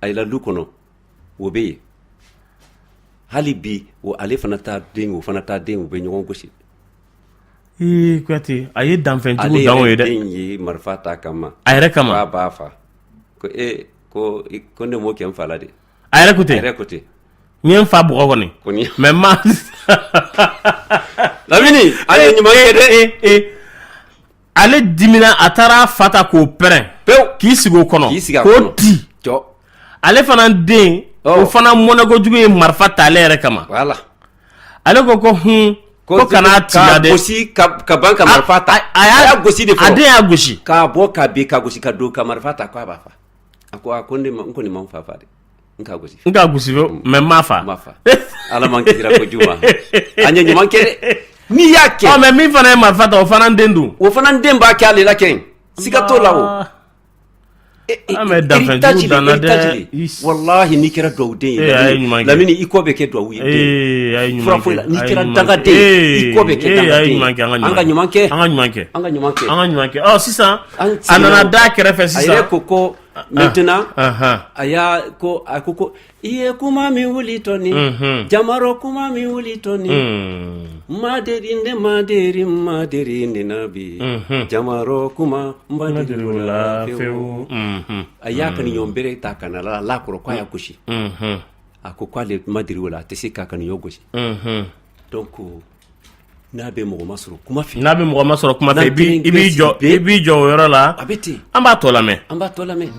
F: a yɛlɛ du kɔnɔ o bɛ yen hali bi o ale fana taa den o fana taa den u bɛ ɲɔgɔn gosi
E: ee Kuyate a ye danfɛnjugu
F: ale
E: dan o ye
F: yɛrɛ
E: dɛ
F: den ye marifa ta kama
E: a yɛrɛ kama
F: k'a b'a fa ko e ko ko ne m'o kɛ n fa la de
E: a yɛrɛ ko
F: a
E: ten
F: yɛrɛ ko ten
E: n ye n fa bugɔ kɔni
F: kɔni
E: mais ma
F: Lamini an ye ɲuman kɛ dɛ
E: ee ale dimina a taara a fa ta k'o pɛrɛn
F: pewu
E: k'i sigi o kɔnɔ
F: k'i sigi a
E: k'o
F: kɔnɔ
E: di
F: jɔ
E: ale fana den O fana mɔnɛ kojugu ye marifa ta ale yɛrɛ kama.
F: Voilà.
E: Ale ko ko hun, ko kana ci la dɛ.
F: Gosi ka ban ka marifa ta.
E: A y'a
F: gosi de fɔlɔ.
E: A den y'a gosi.
F: K'a bɔ ka bin ka gosi ka don ka marifa ta k'a b'a fa. A ko a ko ne ma n kɔni ma n fa fa dɛ. N k'a gosi.
E: N k'a gosi mais n m'a fa.
F: N m'a fa. Ala m'an kisira kojugu ma. An ye ɲuman kɛ dɛ. N'i y'a kɛ.
E: Ɔ mais min fana ye marifa ta, o fana den dun.
F: O fana den b'a kɛ ale la kɛ. Siga t'o la o.
E: An bɛ danfɛnjugu danna dɛ.
F: Walahi n'i kɛra dugawuden ye, Lamini, i kɔ bɛ kɛ dugawu
E: ye.
F: Fura foyi la, n'i kɛra dangaden ye, i kɔ bɛ kɛ dangaden ye. An ka ɲuman kɛ.
E: An ka ɲuman kɛ.
F: An ka ɲuman kɛ.
E: An ka ɲuman kɛ. Ɔ sisan a nana da kɛrɛfɛ sisan.
F: A yɛrɛ ko maintenant a y'a ko a ko i ye kuma min wuli tɔ nin, jamaro kuma min wuli tɔ nin, maderi ne maderi maderi ne na bi jamaro kuma n ma deri o la fewu. A y'a kanuɲɔgɔn bere ta ka na la kɔrɔ k'a y'a gosi. A ko k'ale ma deri o la, a tɛ se k'a kanuɲɔgɔn gosi. Donc n'a bɛ mɔgɔ masɔrɔ kuma fɛ,
E: n'a bɛ mɔgɔ masɔrɔ kuma fɛ, i b'i jɔ, i b'i jɔ o yɔrɔ la.
F: A bɛ ten.
E: An b'a tɔ lamɛn.
F: An b'a tɔ lamɛn.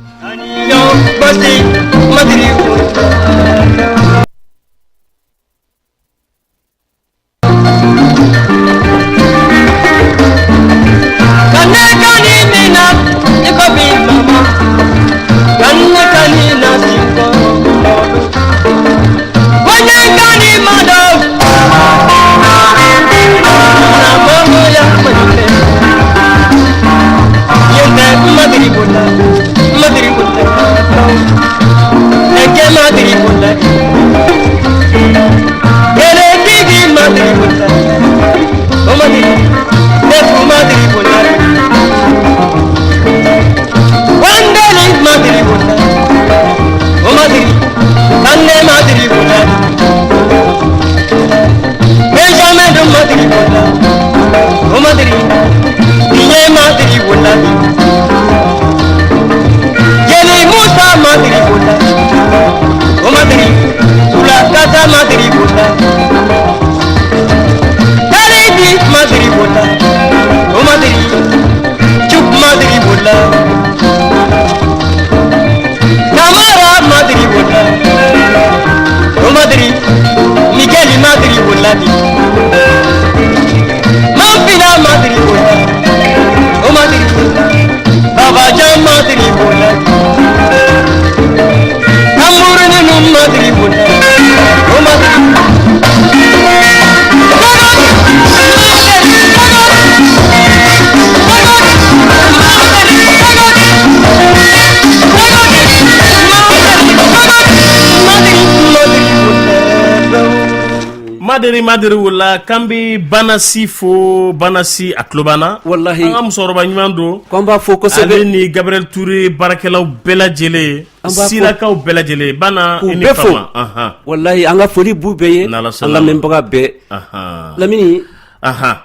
E: Maderi maderi wula k'an bɛ Banasi fo. Banasi a tulo b'an na.
F: Walahi
E: an ka musokɔrɔba ɲuman don.
F: K'an b'a fo kosɛbɛ.
E: Ale ni Gabriel Touré baarakɛlaw bɛɛ lajɛlen. Silakaw bɛɛ lajɛlen Bana.
F: K'u bɛɛ fo. Walahi an ka foli b'u bɛɛ ye. An lamɛnbaga bɛɛ. Lamini,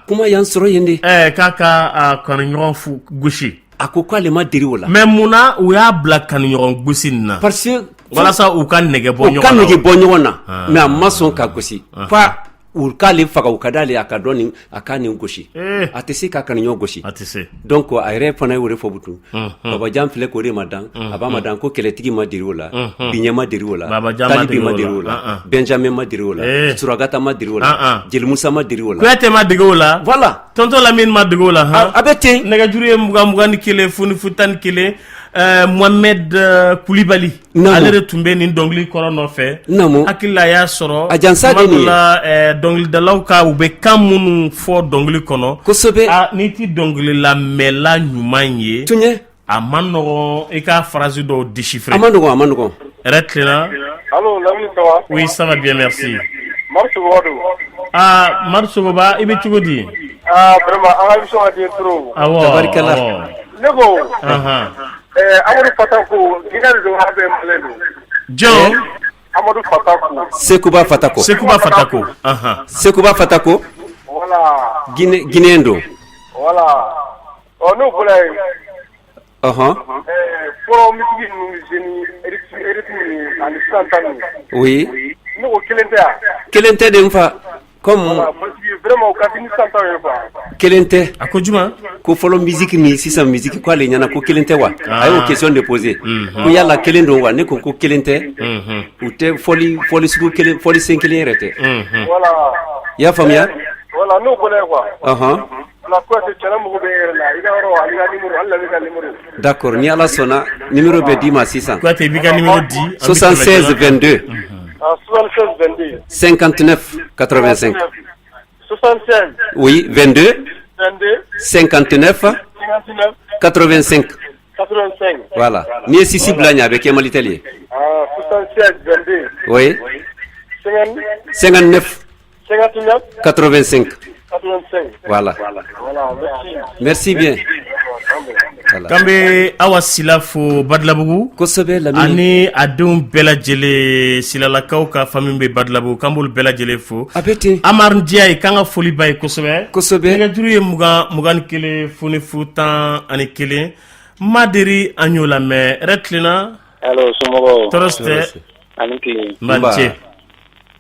F: kuma y'an sɔrɔ yen de.
E: K'a ka kanuɲɔgɔn fu gosi.
F: A ko k'ale ma deri o la.
E: Mais munna u y'a bila kanuɲɔgɔn gosi nin na?
F: Parce que
E: walasa u ka nege bɔ ɲɔgɔn na.
F: U ka nege bɔ ɲɔgɔn na. Mais a ma sɔn ka gosi. Fa u k'ale faga, u ka d'ale a ka dɔn nin a ka nin gosi. A tɛ se ka kanuɲɔgɔn gosi.
E: A tɛ se.
F: Donc a yɛrɛ fana y'o de fɔ butu. Babajan filɛ k'o de ma dan. A b'a ma dan ko kɛlɛtigi ma deri o la. Biɲɛ ma deri o la. Talibi ma deri o la. Benjamin ma deri o la. Surakata ma deri o la. Jelimusa ma deri o la.
E: Kuyate ma dege o la.
F: Voilà.
E: Tonton Lamini ma dege o la han.
F: A bɛ ten.
E: Nɛgɛjuru ye 20 21 0 0 11. Mohamed Kulibali ale de tun bɛ nin dɔnkili kɔrɔ nɔfɛ.
F: Naamu.
E: Hakili la a y'a sɔrɔ.
F: A jansa de nin ye.
E: Tuma dɔ la dɔnkilidalaw ka u bɛ kan minnu fɔ dɔnkili kɔnɔ.
F: Kosɛbɛ.
E: Aa n'i tɛ dɔnkililamɛnla ɲuman ye.
F: Tiɲɛ.
E: A man nɔgɔn i ka phrase dɔw déchiffrer.
F: A man nɔgɔn, a man nɔgɔn.
E: Hɛrɛ tilenna.
G: Allo Lamini ça va?
E: Oui, ça va bien, merci.
G: Mari Sogoba don.
E: Aa Mari Sogoba, i bɛ cogo di?
G: Ah vraiment an ka émission ka di n ye trop.
E: Awɔ.
F: Tabarikala.
E: Awɔ.
G: Ne ko.
E: Anhan.
G: Ɛɛ Amadu Fatako, Guinée de don ou bien Malien don?
E: Jɔn?
G: Amadu Fatako.
F: Sekuba Fatako.
E: Sekuba Fatako. Anhan.
F: Sekuba Fatako.
G: Voilà.
F: Guinée Guinéen don.
G: Voilà. Ɔ n'o bɔra yen.
F: Ɔhɔn.
G: Ɛɛ fɔlɔ musique ninnu jeunes rythme ninnu ani sisan ta ninnu.
F: Oui.
G: Ne ko kelen tɛ wa?
F: Kelen tɛ de n fa. Comme
G: Voilà, parce que vraiment o ka di ni sisan taw ye quoi.
F: Kelen tɛ.
E: A ko juma?
F: Ko fɔlɔ musique ni sisan musique ko ale ɲɛna ko kelen tɛ wa? A y'o question de poser, ko yala kelen don wa? Ne ko ko kelen tɛ, u tɛ fɔli fɔli sugu kelen, fɔli sen kelen yɛrɛ tɛ.
G: Voilà.
F: I y'a faamuya?
G: Voilà, n'o bɔra yen quoi. Voilà, Kouyaté, cɛla mago bɛ e yɛrɛ la, i ka yɔrɔ ani ka numéro, hali na ka numéro.
F: D'accord, ni Ala sɔnna, numéro bɛ d'i ma sisan.
E: Kouyaté, i b'i ka numéro di.
F: 76 22.
G: Ah, 76 22.
F: 59 85.
G: 76.
F: Oui, 22.
G: 22.
F: 59.
G: 59.
F: 85.
G: 85.
F: Voilà, n'i ye six bila ɲɛ, a bɛ kɛ Malitel ye.
G: Ah, 76 22.
F: Oui.
G: 50.
F: 59.
G: 59.
F: 85.
G: 85.
F: Voilà.
G: Voilà, merci.
F: Merci bien. Voilà.
E: K'an bɛ Awa Sila fo Badilabugu.
F: Kosɛbɛ, Lamini.
E: Ani a denw bɛɛ lajɛlen, Silalakaw ka famille bɛ Badilabugu, k'an b'olu bɛɛ lajɛlen fo.
F: A bɛ ten.
E: Amar Ndiaye, k'an ka foli b'a ye kosɛbɛ.
F: Kosɛbɛ.
E: Nɛgɛjuru ye 20 21 0 0 11. Maderi, an y'o lamɛn. Hɛrɛ tilenna.
L: Allo, somɔgɔw?
E: Tɔɔrɔ si tɛ.
L: Ani tile.
E: Nba, ni ce.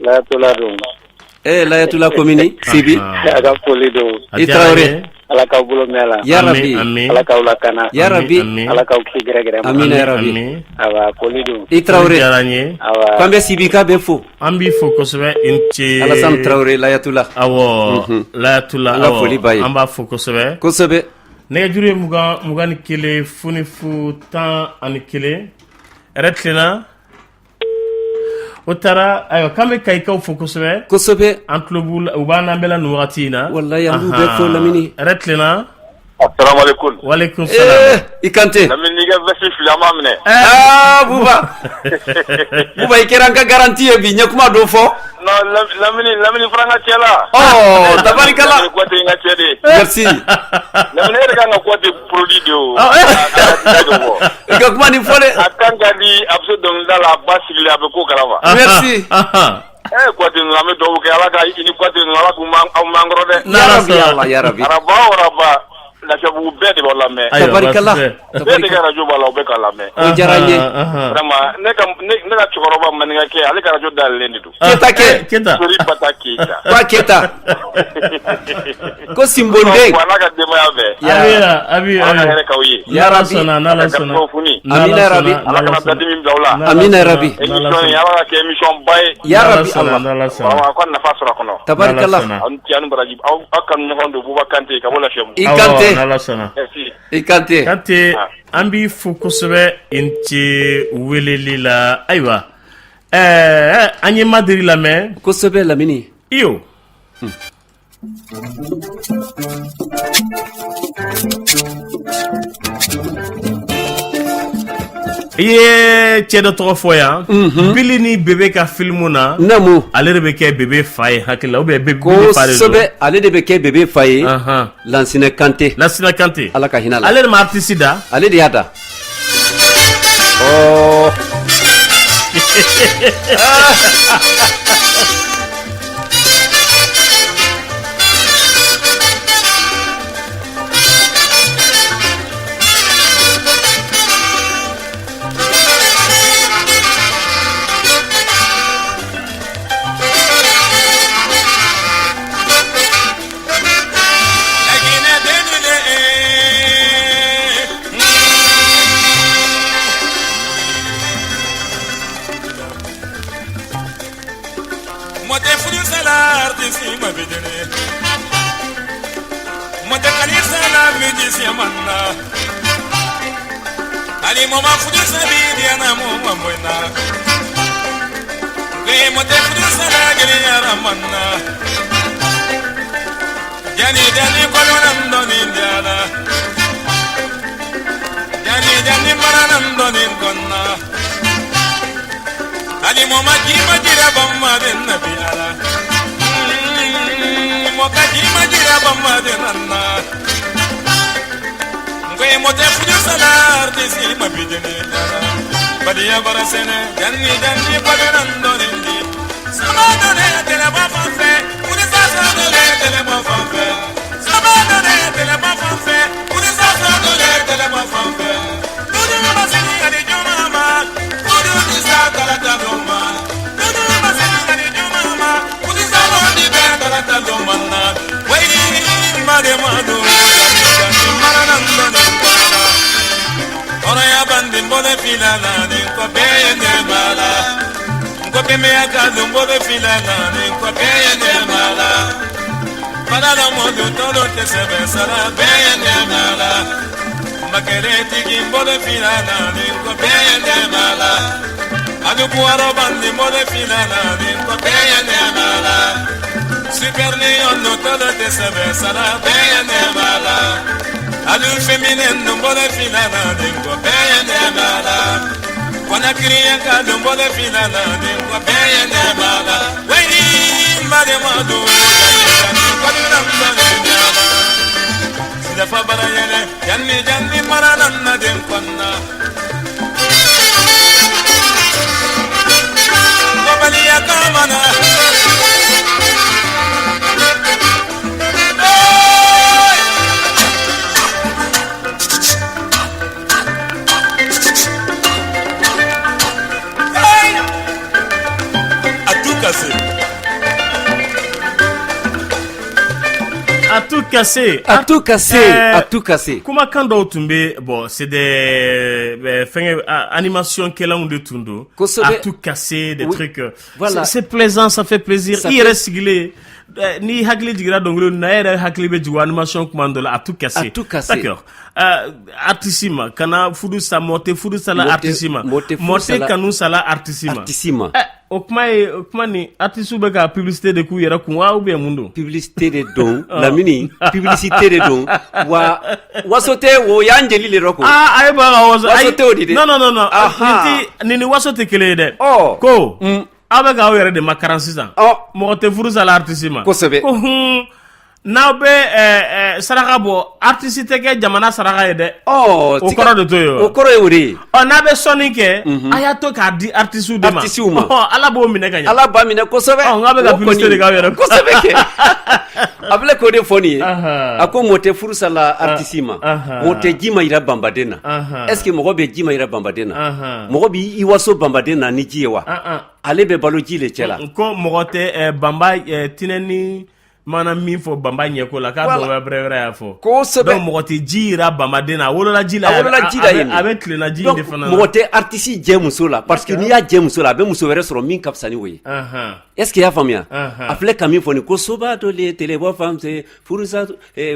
L: Layatula don.
F: Eh, Layatula komini Sibi.
L: A ka foli don.
F: I Tarawele.
L: Ala k'aw bolo mɛn la.
F: Ya Rabbi.
L: Ala k'aw lakana.
F: Ya Rabbi.
L: Ala k'aw kisi gɛrɛgɛrɛ ma.
F: Amina ya Rabbi.
L: Awa, foli don.
F: I Tarawele.
E: Diyara n ye.
L: Awa.
F: K'an bɛ Sibi k'a bɛ fo.
E: An b'i fo kosɛbɛ, i ni ce.
F: Alassane Traoré Layatula.
E: Awɔ, Layatula.
F: An ka foli b'a ye.
E: An b'a fo kosɛbɛ.
F: Kosɛbɛ.
E: Nɛgɛjuru ye 20 21 0 0 11. Hɛrɛ tilenna. O taara. Ayiwa, k'an bɛ Kayikaw fo kosɛbɛ.
F: Kosɛbɛ.
E: An tulo b'u la, u b'an n'an bɛɛ la nin wagati in na.
F: Walayi, an b'u bɛɛ fo, Lamini.
E: Hɛrɛ tilenna.
G: Asalaamaaleykum.
E: Walekum salam.
F: I Kante.
G: Lamini, n'i ka veste fili, an b'a minɛ.
F: Aa, Buba. Buba, i kɛra an ka garantie ye bi, n ye kuma dɔ fɔ.
G: Non, Lamini, Lamini fara n ka cɛ la.
F: Ɔ, tabarikala.
G: Lamini Kouyaté n ka cɛ de ye.
F: Merci.
G: Lamini, e yɛrɛ kan ka Kouyaté produit de o.
F: I ka kuma nin fɔ dɛ.
G: A kan ka di, a bɛ se dɔnkilida la, a ba sigilen, a bɛ ko kalama.
F: Merci.
G: Kouyaté ninnu, an bɛ dugawu kɛ Ala ka i ni Kouyaté ninnu, Ala k'u aw mɛn an kɔrɔ dɛ.
F: Ya Rabbi, Allah, ya Rabbi.
G: Araba o araba, Lafiyabugu bɛɛ de b'aw lamɛn.
F: Tabarikala.
G: Bɛɛ de ka radio b'a la, u bɛ k'a lamɛn.
F: O diyara n ye.
G: Vraiment, ne ka cɛkɔrɔba maninkakɛ, ale ka radio dayɛlɛlen de don.
F: Keta kɛ.
E: Keta.
G: Sori Bata Keyita.
F: Ko Keta. Ko Sinbonden.
G: Ala ka denbaya bɛɛ.
E: Amina, amina.
G: Ala ka hɛrɛ k'aw ye.
F: Ya Rabbi.
E: N'Ala sɔnna.
G: Ala ka funi.
F: Amina ya Rabbi.
G: Ala kana dadimi bila aw la.
F: Amina ya Rabbi.
G: Émission in, Ala ka kɛ émission ba ye.
F: Ya Rabbi Allah.
G: Vraiment, aw ka nafa sɔrɔ a kɔnɔ.
F: Tabarikala.
G: Aw ni ce, aw ni baraji. Aw kanu ɲɔgɔn don, Buba Kante ka bɔ Lafiyabugu.
F: I Kante.
E: N'Ala sɔnna.
G: Merci.
F: I Kante.
E: Kante, an b'i fo kosɛbɛ, i ni ce weleli la. Ayiwa, ɛɛ, an ye Madiri lamɛn.
F: Kosɛbɛ, Lamini.
E: Iyo. I ye cɛ dɔ tɔgɔ fɔ yan, Bili ni Bebe ka filimu na.
F: Naamu.
E: Ale de bɛ kɛ Bebe fa ye hakili la, ou bien Bili fa de don?
F: Kosɛbɛ, ale de bɛ kɛ Bebe fa ye. Lansinɛ Kante.
E: Lansinɛ Kante.
F: Ala ka hinɛ la.
E: Ale de ma artiste da.
F: Ale de y'a da. Ɔ.
B: Made mado,
M: bolo fila la nin ko bɛɛ ye nɛɛma la n ko pɛmɛya ka don bolo fila la nin ko bɛɛ ye nɛɛma la badala mɔdu tɔlo tɛ sɛbɛ sara bɛɛ ye nɛɛma la makɛlɛtigi bolo fila la nin ko bɛɛ ye nɛɛma la adukuwaro bandi bolo fila la nin ko bɛɛ ye nɛɛma la super lion no tɔlo tɛ sɛbɛ sara bɛɛ ye nɛɛma la alu féminin no bolo fila la nin ko bɛɛ ye nɛɛma la Conakry ka don bolo fila la nin ko bɛɛ ye nɛɛma la wayi n badenma don Sidafa bara yɛlɛ yanni janni mara na den kɔnɔna Baliya kamana À tout casser.
E: À tout casser.
F: À tout casser, à tout casser.
E: Kumakan dɔw tun bɛ bon c'est des fɛngɛ animation kɛlanw de tun don.
F: Kosɛbɛ.
E: À tout casser des
F: Oui.
E: trucs.
F: Voilà.
E: C'est plaisant, ça fait plaisir.
F: Ça
E: I yɛrɛ
F: fait-
E: sigilen n'i hakili jiginna dɔnkili ninnu na e yɛrɛ hakili bɛ jigin animation kuma dɔ la à tout casser.
F: À tout casser.
E: D'accord. Artiste ma kana furu sa mɔgɔ tɛ furu sa la
F: Mɔgɔ tɛ-
E: artiste ma.
F: mɔgɔ tɛ furu
E: Mɔgɔ
F: sa
E: tɛ
F: la-
E: kanu sa la artiste ma.
F: Artiste ma.
E: O kuma ye o kuma nin artiste bɛ ka publicité de k'u yɛrɛ kun wa ou bien mun don?
F: Publicité de don Lamini publicité de don wa waso tɛ o y'an jeli le rɔ ko.
E: Ah a ye ban ka waso.
F: Waso tɛ o di dɛ.
E: Non non non non.
F: Ahan.
E: Nin ti nin ni waso tɛ kelen ye dɛ.
F: Ɔ.
E: Ko. Aw bɛ k'aw yɛrɛ de makaran sisan.
F: Ɔ.
E: Mɔgɔ tɛ furu sa la artiste ma.
F: Kosɛbɛ.
E: Ko hun n'aw bɛ saraka bɔ artiste tɛ kɛ jamana saraka ye dɛ.
F: Ɔ
E: O kɔrɔ de t'o ye wa?
F: O kɔrɔ ye o de ye.
E: Ɔ n'a bɛ sɔnni kɛ. A y'a to k'a di artiste de ma.
F: Artiste ma.
E: Ɔ Ala b'o minɛ ka ɲɛ.
F: Ala b'a minɛ kosɛbɛ.
E: Ɔ n k'a bɛ ka
F: O
E: publicité de k'aw yɛrɛ kun.
F: Kosɛbɛ kɛ. A filɛ k'o de fɔ nin ye.
E: Ahan.
F: A ko mɔgɔ tɛ furu sa la artiste ma.
E: Ahan.
F: Mɔgɔ tɛ ji ma yira banbaden na.
E: Ahan.
F: Est ce que mɔgɔ bɛ ji ma yira banbaden na?
E: Ahan.
F: Mɔgɔ b'i waso banbaden na ni ji ye wa?
E: An an.
F: Ale bɛ balo ji le cɛ la.
E: Ko mɔgɔ tɛ banba tinɛni mana min fɔ banba ɲɛko la k'a
F: Voilà.
E: dɔn wɛrɛ wɛrɛ y'a fɔ.
F: Kosɛbɛ.
E: Donc mɔgɔ tɛ ji yira banbaden na a wolola ji la.
F: A wolola ji la yen de.
E: A bɛ tilenna ji in
F: Donc,
E: de fana na.
F: mɔgɔ tɛ artiste jɛ muso la parce que n'i y'a jɛ muso la a bɛ muso wɛrɛ sɔrɔ min ka fisa ni o ye.
E: Ahan.
F: Est ce que i y'a faamuya?
E: Ahan.
F: A filɛ ka min fɔ nin ko soba dɔ le ye telebɔ fan fɛ furusa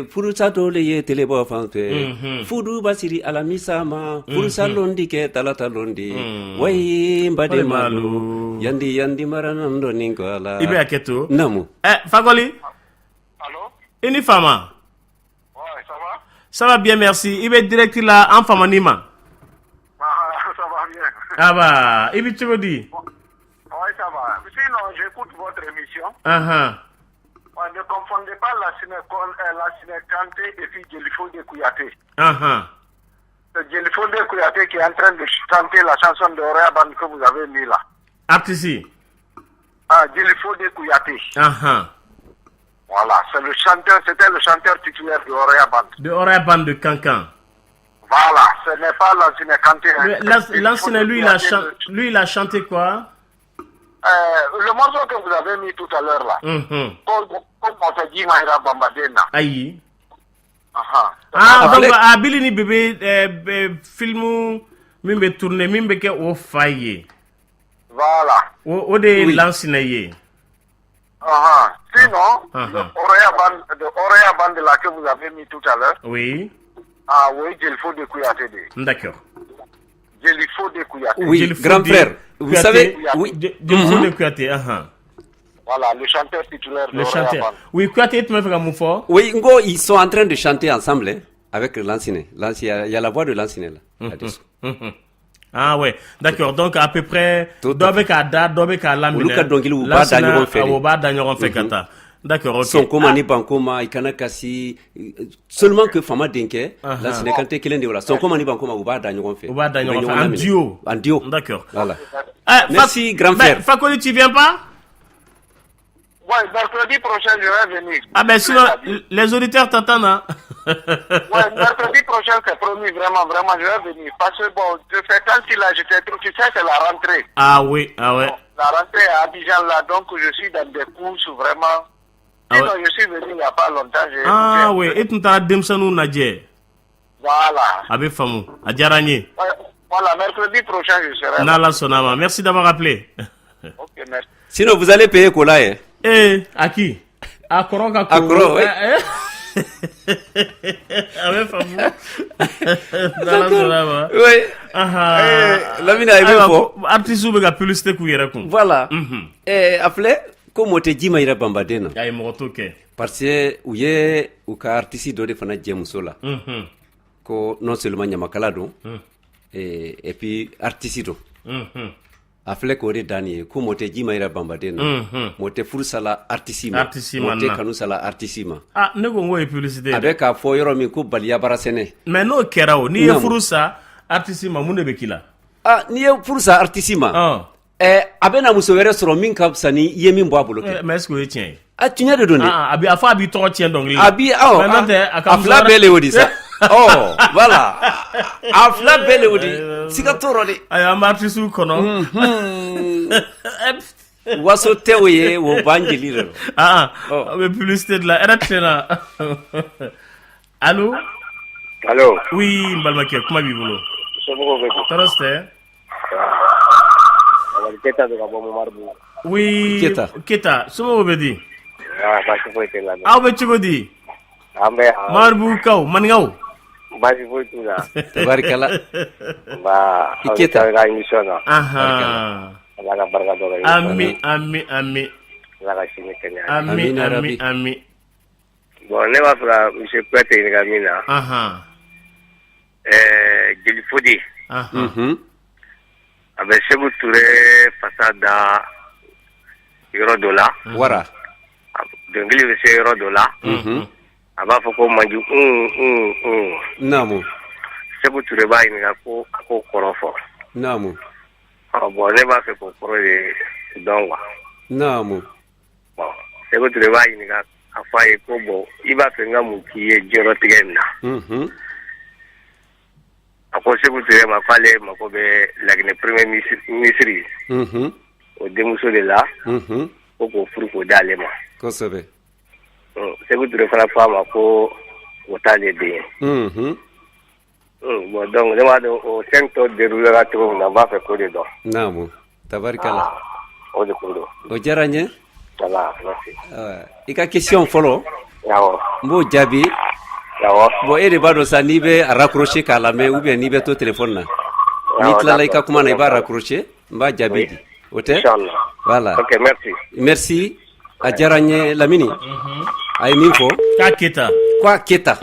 F: furusa dɔ le ye telebɔ fan fɛ fudu ba siri alamisa ma furusa lon di kɛ talata lon di wayi n baden malu yandi yandi maranan dɔ nin ko ala.
E: I bɛ hakɛ to.
F: Naamu.
E: Fakoli. I ni fama.
G: Ouais, ça va?
E: Ça va bien merci. I bɛ direct la an famani ma.
G: Ah, ça va bien.
E: Aba i bɛ cogo di?
G: Ouais, ça va. Sinon, j'écoute votre émission.
E: Ahan.
G: Ouais, ne confondez pas la Kanté et puis Djeli Kouyaté.
E: Ahan.
G: C'est Djeli Kouyaté qui est en train de chanter la chanson de Roya Band que vous avez mis là.
E: Artiste.
G: Ah, Djeli Kouyaté.
E: Ahan.
G: Voilà, c'est le chanteur, c'était le chanteur titulaire de Roya Band.
E: De Roya Band de Kankan.
G: Voilà, ce n'est pas Lansine Kanté. hein.
E: Mais Lansine, lui, il a lui, il a chanté quoi?
G: Le morceau que vous avez mis tout à l'heure là, comme on s'est dit, Mahira Bambadena.
E: Ayi.
G: Ah,
E: Ah, donc a Bili ni bébé film min bɛ tourner min bɛ kɛ o fa ye.
G: Voilà.
E: O de ye
G: Oui.
E: Lansine ye.
G: Ah, Sinon,
E: Ah,
G: le Oroya Band, de Oroya Band là que vous avez mis tout à l'heure,
E: Oui.
G: ah oui, Djelifo de Kouyaté.
E: D'accord.
G: Djelifo de Kouyaté.
F: Oui,
E: Djelifo
F: grand
E: de
F: frère, vous
E: Kouyaté.
F: savez, oui.
E: Djelifo de Kouyaté, ah.
G: Voilà, le chanteur titulaire de
E: Le
G: Oroya
E: chanteur.
G: Band.
E: Oui, Kouyaté, tu m'as fait un fort.
F: Oui, Ngo, ils sont en train de chanter ensemble hein, avec Lansine. Lansine, il y a la voix de Lansine là. Là-dessous.
E: Ah ouais, d'accord. Donc à peu près dɔ bɛ k'a da, dɔ bɛ k'a laminɛ.
F: Olu ka dɔnkiliw u b'a da ɲɔgɔn fɛ de.
E: Awɔ, u b'a da ɲɔgɔn fɛ ka taa. D'accord, ok.
F: Sɔnkoma ni bankoma i kana kasi seulement que fama denkɛ
E: Ahan.
F: Lansine Kanté kelen de o la Sɔnkoma ni bankoma u b'a da ɲɔgɔn fɛ.
E: U b'a da
F: U bɛ
E: ɲɔgɔn fɛ. En
F: laminɛ.
E: duo.
F: En duo.
E: D'accord.
F: Voilà.
E: Merci,
F: grand frère.
E: Fakoli, tu viens pas?
G: Ouais, mercredi prochain, je vais venir.
E: Ah ben sinon, les auditeurs t'attendent. Hein?
G: Ouais, mercredi prochain, c'est promis, vraiment, vraiment, je vais venir. Parce que bon, de ces temps-ci là, j'étais trop, tu sais, c'est la rentrée.
E: Ah oui, ah ouais.
G: La rentrée à Abidjan là, donc je suis dans des courses vraiment.
E: Ah
G: Sinon,
E: ouais.
G: je suis venu il n'y a pas longtemps. J'ai
E: Ah
G: écouté
E: oui, e tun taara denmisɛnninw lajɛ.
G: Voilà.
E: A bɛ faamu. A diyara n ye.
G: Ouais, Voilà, mercredi prochain, je serai là.
E: N'Ala sɔnna a ma. Merci d'avoir appelé.
G: Ok, merci.
F: Sinon, vous allez payer kola ye.
E: Eh, à qui? A kɔrɔ ka ko.
F: A kɔrɔ, oui.
E: A bɛ faamu. N'Ala sɔnna a ma.
F: Oui.
E: Ahan.
F: Eh, Lamine a ye min
E: Ayiwa,
F: fɔ.
E: ko artistes bɛ ka publicité k'u yɛrɛ kun.
F: Voilà. A filɛ ko mɔ tɛ ji ma yira banbaden na.
E: Ayi, mɔgɔ t'o kɛ.
F: Parce que u ye u ka artiste dɔ de fana jɛ muso la. Ko non seulement ɲamakala don, et puis artiste don. A filɛ k'o de dan nin ye ko mɔ tɛ ji ma yira banbaden na. Mɔ tɛ furu sala artiste ma.
E: Artiste ma
F: mɔ tɛ
E: na.
F: kanu sala artiste ma.
E: Ah, ne ko n k'o ye publicité ye
F: A
E: dɛ.
F: bɛ k'a fɔ yɔrɔ min ko baliya bara sɛnɛ.
E: Mais n'o kɛra o, n'i ye
F: Naamu.
E: furu sa artiste ma, mun de bɛ k'i la?
F: Ah, n'i ye furu sa artiste ma. A bɛ na muso wɛrɛ sɔrɔ min ka fisa ni i ye min bɔ a bolo kɛ.
E: Mais est ce que o ye tiɲɛ ye?
F: A tiɲɛ de don dɛ.
E: Ah, a bi a fɔ a b'i tɔgɔ tiɲɛ dɔnkili la.
F: A bi awɔ.
E: Mais n'o tɛ, a ka
F: a
E: muso
F: fila
E: wɛrɛ-
F: bɛɛ le o di sa. Ɔ voilà. A fila bɛɛ le o di. Siga t'o rɔ dɛ.
E: Ayiwa, an bɛ artiste kɔnɔ.
F: Waso tɛ o ye, o b'an jeli de rɔ.
E: Ah, ah, an bɛ publicité de la hɛrɛ tilenna. Allo?
L: Allo?
E: Oui, n balimakɛ, kuma b'i bolo.
L: Somɔgɔw bɛ di?
E: Tɔɔrɔ si tɛ.
L: Mamadu Keyita don ka bɔ Momaribugu.
E: Oui.
F: Keyita.
E: Keyita, somɔgɔw bɛ di?
L: Ah, baasi foyi tɛ la.
E: Aw bɛ cogo di?
L: An bɛ yan.
E: Mamaribugukaw, maninkaw.
L: Baasi foyi t'u la.
F: Tabarikala.
L: Nba,
F: I
L: aw ni
F: Keyita.
L: ce aw ka émission na.
E: Ahan.
L: Ala ka barika don aw ka émission na.
E: Ami, ami, ami.
L: Ala ka si ni kɛnɛya.
E: Ami,
F: Amina
E: ami,
F: rabi.
E: ami.
L: Bon, ne b'a fɛ ka monsieur Kuyate ɲininka min na.
E: Ahan.
L: Ɛɛ, Jeli Fode.
E: Ahan.
L: A bɛ Seku Ture fasa da yɔrɔ dɔ la.
F: Wara.
L: Dɔnkili bɛ se yɔrɔ dɔ la. A b'a fɔ ko Manju un un un.
F: Naamu.
L: Seku Ture b'a ɲininka ko a k'o kɔrɔ fɔ.
F: Naamu.
L: Ɔ bon, ne b'a fɛ k'o kɔrɔ de dɔn quoi.
F: Naamu.
L: Bon, Seku Ture b'a ɲininka a fɔ a ye ko bon, i b'a fɛ n ka mun k'i ye diɲɛlatigɛ in na? A ko Seku Ture ma k'ale mako bɛ Laginɛ premier ministre o denmuso de la, ko k'o furu k'o d'ale ma.
F: Kosɛbɛ.
L: Seku Ture fana ko a ma ko o t'ale den ye. Bon, donc ne b'a dɔn o scène tɔ déroulé la cogo min na, n b'a fɛ k'o de dɔn.
F: Naamu. Tabarikala.
L: O de kun don.
F: O diyara n ye.
L: Voilà, merci.
F: I ka question fɔlɔ.
L: Awɔ.
F: N b'o jaabi.
L: Awɔ.
F: Bon, e de b'a dɔn sa n'i bɛ a raccrocher k'a lamɛn ou bien n'i bɛ to téléphone na. N'i
L: Awɔ,
F: tilala i ka
L: d'accord.
F: kuma na, i b'a raccrocher, n b'a jaabi di. O tɛ?
L: Inchallah.
F: Voilà.
L: Ok, merci.
F: Merci. A diyara n ye Lamini. A ye min fɔ.
E: K'a Keyita.
F: K'a Keyita.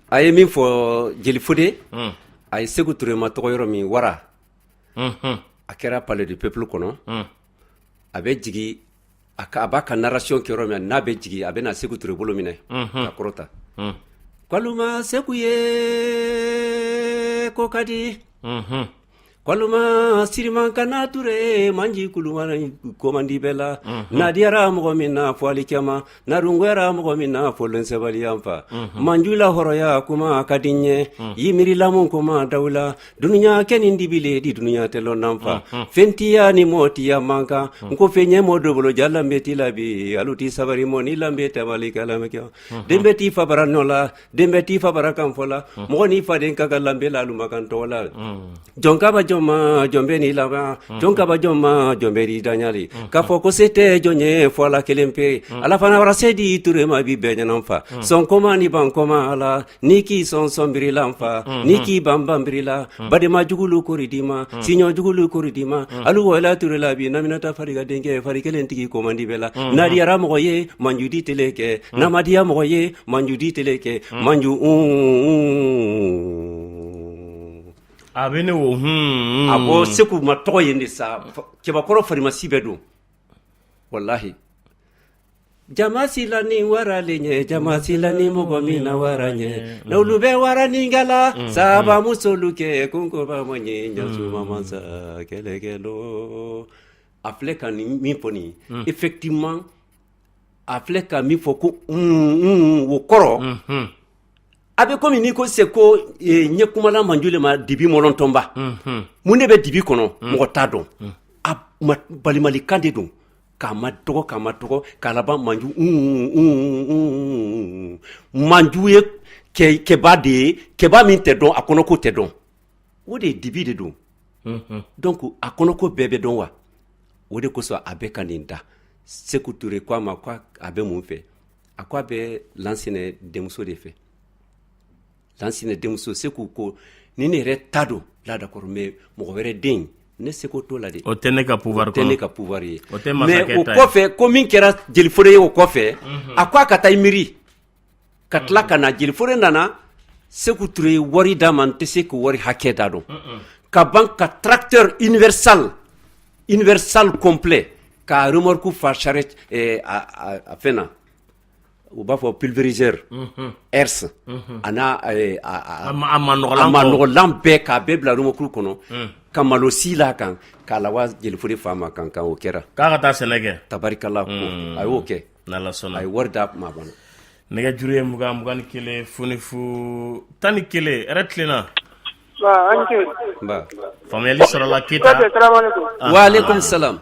F: A ye min fɔ Jeli Fode. A ye Seku Ture ma tɔgɔ yɔrɔ min wara. A kɛra Palais du Peuple kɔnɔ. A bɛ jigin a ka a b'a ka narration kɛ yɔrɔ min na, n'a bɛ jigin, a bɛ na Seku Ture bolo minɛ. Ka kɔrɔta. K'alu ma Seku ye ko ka di. K'alu ma Siriman kana Ture manji kulumana komandi bɛɛ la. N'a diyara mɔgɔ min na fɔ alikiyama, n'a dungoyara mɔgɔ min na fɔ lonsɛbaliya fa. Manju la hɔrɔnya kuma ka di n ye. Yimirilamu kuma dawula. Dunuya kɛ nin dibile di dunuya tɛ lɔnnan fa. Fɛntiya ni mɔtiya man kan. N ko fɛn ɲɛ mɔ dɔ bolo ja lambe t'i la bi. Alu ti sabari mɔ ni lambe tabali kalamɛ kɛ. Den bɛ t'i fa bara nɔ la, den bɛ t'i fa bara kan fɔ la. Mɔgɔ n'i faden ka kan lambe la alu ma kan tɔgɔ la. Jɔn kaba jɔn ma jɔn bɛ n'i laban. Jɔn kaba jɔn ma jɔn bɛ n'i daɲali. K'a fɔ ko se tɛ jɔn ye fɔ Ala kelen pe. Ala fana wara se di Ture ma bi bɛɛ ɲɛna fa. Sɔn koma ni ban koma ala. N'i k'i sɔn sɔn biri la n fa. N'i k'i ban ban biri la. Badema jugulu kori d'i ma. Siɲɔ jugulu kori d'i ma. Alu wɔla Ture la bi naminata fari ka denkɛ fari kelen tigi komandi bɛɛ la. N'a diyara mɔgɔ ye manjudi tele kɛ. N'a ma diya mɔgɔ ye manjudi tele kɛ. Manju
E: A bɛ ne o hun.
F: A ko Seku ma tɔgɔ ye de sa. Cɛbakɔrɔ farimasi bɛɛ don. Walahi. Jama sila ni wara le ɲɛ, jama sila ni mɔgɔ min na wara ɲɛ. N'olu bɛ wara ni gala, saba musolu kɛ, kunkoba ma ɲɛ, ɲasuma masa, kɛlɛkɛlo. A filɛ ka nin min fɔ nin ye, effectivement, a filɛ ka min fɔ ko o kɔrɔ, a bɛ komi n'i ko se ko ɲɛ kumala manju le ma dibi mɔlɔntɔnba. Mun de bɛ dibi kɔnɔ, mɔgɔ t'a dɔn. A balimalikan de don. K'a ma dɔgɔ, k'a ma dɔgɔ, k'a laban manju, Manju ye kɛba de ye, kɛba min tɛ dɔn, a kɔnɔko tɛ dɔn. O de ye dibi de don. Donc a kɔnɔko bɛɛ bɛ dɔn wa. O de kosɔn a bɛ ka nin da. Seku Ture ko a ma ko a bɛ mun fɛ? A ko a bɛ Lansinɛ denmuso de fɛ. Lansinɛ denmuso, Seku ko ni ne yɛrɛ ta don la, d'accord, mais mɔgɔ wɛrɛ den, ne seko t'o la dɛ.
E: O tɛ ne ka pouvoir
F: O tɛ ne ka pouvoir ye.
E: O tɛ
F: Mais
E: masakɛ
F: o
E: ta ye.
F: kɔfɛ, ko min kɛra Jeli Fode ye o kɔfɛ, a ko a ka taa i miiri ka tila ka na. Jeli Fode nana, Seku Ture ye wari d'a ma, n tɛ se k'o wari hakɛ da dɔn, ka ban ka tracteur universal complet, ka remorque fa charrette a fɛn na, u b'a fɔ pulvériseur herse, a n'a
E: a
F: manɔgɔlan bɛɛ, k'a bɛɛ bila remorque kɔnɔ, ka malo si la kan k'a lawa Jeli Fode fa ma kan kan. O kɛra.
E: K'a ka taa sɛnɛ kɛ.
F: Tabarikala, ko a y'o kɛ.
E: N'Ala sɔnna.
F: A ye wari d'a ma, a banna.
E: Nɛgɛjuru ye 20 21 0 0 11. Hɛrɛ tilenna.
F: Nba.
E: Faamuyali sɔrɔla, Keyita.
F: Wa aleykum salam.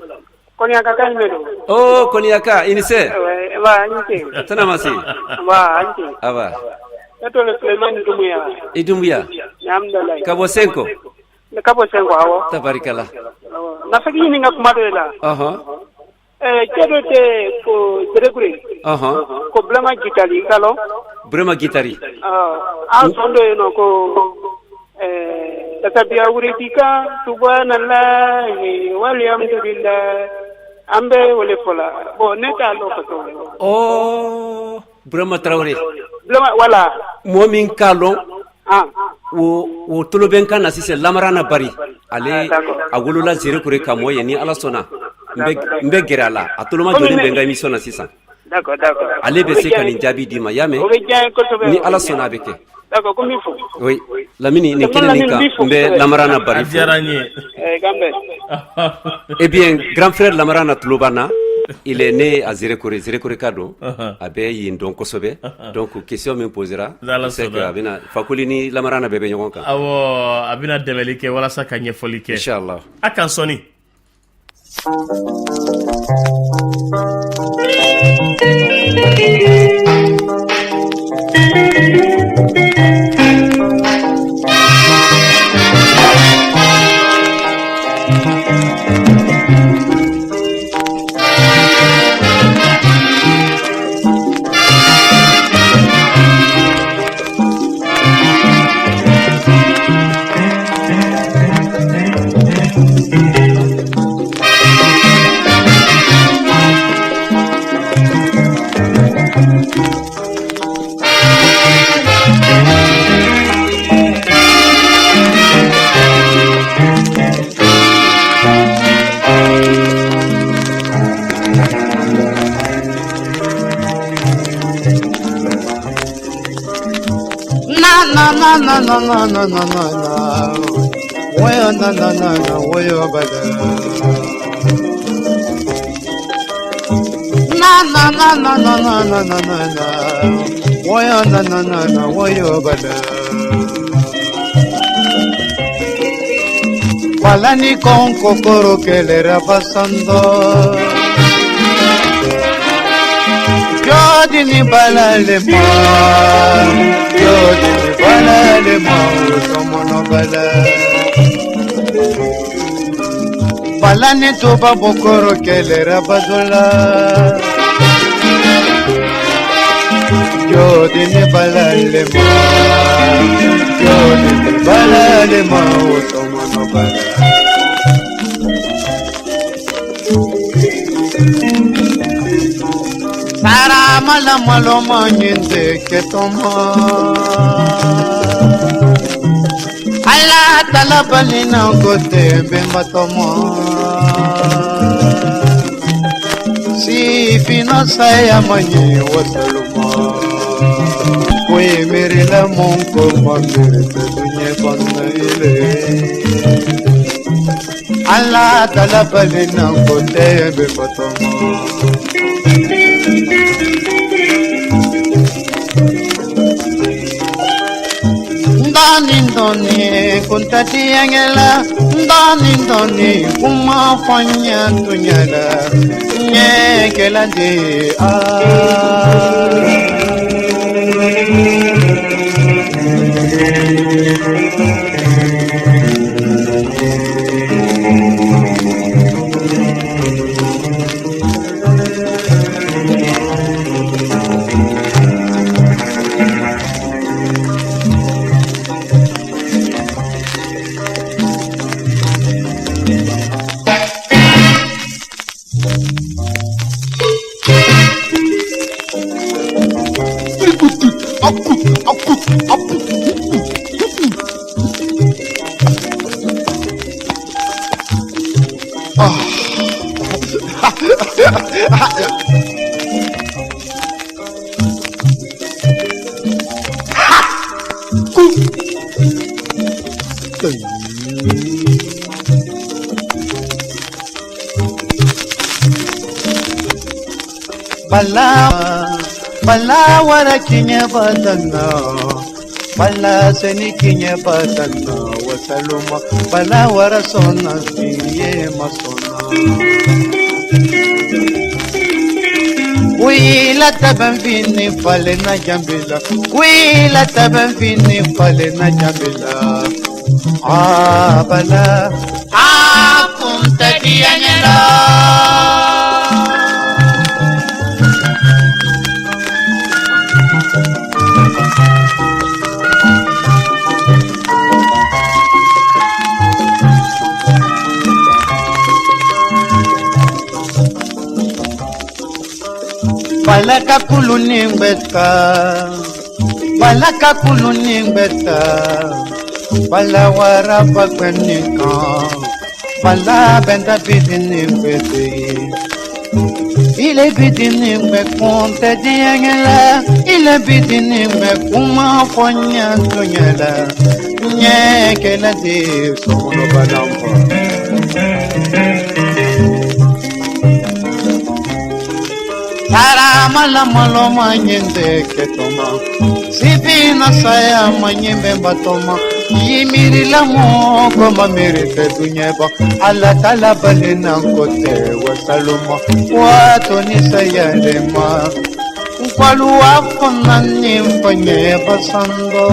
J: Kɔniyaka ka ɲi don.
F: Oh, Kɔniyaka, i ni se.
J: Nba, i ni ce.
F: Tana ma se.
J: Nba, i ni ce.
F: Aba.
J: Ne tɔgɔ Sulemani Dumbuya.
F: I Dumbuya.
J: Alhamdulilayi.
F: Ka bɔ Senko.
J: Ka bɔ Senko, awɔ.
F: Tabarikala.
J: Na fɛ k'i ɲininka kuma dɔ de la. Cɛ dɔ tɛ ko Zerekore. Ko Bulama Gitali, i k'a lɔn?
F: Burama Gitari.
J: An sɔn dɔ yen nɔ ko tasabiya wuridi kan subhanallahi walhamdulillah, an bɛ o le fɔ la. Bon, ne t'a lɔn kosɛbɛ.
F: Oh, Burama Tarawele.
J: Bulama, voilà.
F: Mɔgɔ min k'a lɔn, o tolo bɛ n kan na sisan, Lamarana Bari. Ale a wolola Zerekore ka mɔ yen. Ni Ala sɔnna, n bɛ gɛrɛ a la. A toloma jɔlen bɛ n ka émission na sisan.
J: D'accord, d'accord.
F: Ale bɛ se ka nin jaabi d'i ma, y'a mɛn?
J: O bɛ diya n ye kosɛbɛ.
F: Ni Ala sɔnna, a bɛ kɛ.
J: D'accord, ko n b'i fo.
F: Oui, Lamini, nin kɛnɛ nin kan, n bɛ Lamarana Bari
E: A diyara n ye.
J: K'an bɛn.
F: Eh bien, grand frère Lamarana tulo b'an na. Il est né à Zérekore, Zérekore ka don. A bɛ yen dɔn kosɛbɛ. Donc question min posera, c'est que a bɛna Fakoli ni Lamarana bɛɛ bɛ ɲɔgɔn kan.
E: Awɔ, a bɛna dɛmɛli kɛ walasa ka ɲɛfɔli kɛ.
F: Inchallah.
E: A kan sɔnni.
B: Na na na na na na na na na. Woyo na na na na woyo bada. Na na na na na na na na na na. Woyo na na na na woyo bada. Balani con kokoro que le era pasando. Jodini balale ma, jodini balale ma, tomono bala. Balani tuba bokoro que le era bazola. Jodini balale ma, jodini balale ma, tomono bala. Saramala maloma nyinde ketoma. Ala talabali na kote bembatoma. Si fina saya manye wasaluma. Kwe mirila monko mamirite dunye banna ile. Ala talabali na kote bembatoma. Ndani ndoni kuntati yangela, ndani ndoni kuma fanya tunyala nyekela de ah.
N: Bala bala wara kiɲɛ batanna bala seni kiɲɛ batanna wasaloma bala wara sɔnna siye masɔnna Wila tabanfini falenna jambela Wila tabanfini falenna jambela Ah bala Ah kunta diyaɲɛla Balaka kulu ni gbɛta Balaka kulu ni gbɛta Bala waraba gbɛni kan Bala bɛnta bidini gbɛte Ile bidini gbɛ kun tɛ diɲɛ la Ile bidini gbɛ kuma fɔ ɲɛ tuɲɛ la Ɲɛ kɛlɛ de sɔgɔnɔ balanfa Taramala malo manyende ketoma Sipina saya manyembe batoma Yimirila mo koma mirite dunyeba Ala tala balina kote wasaluma Wato ni saya lema Nkwalu afona nimfanye basando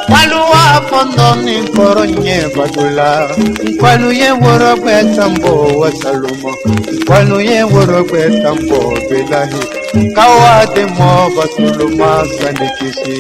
N: Kwalu afondo ni koronye badula Kwalu ye woro kwe tambo wasaluma Kwalu ye woro kwe tambo bilahi Kawa de mo basuluma sanikisi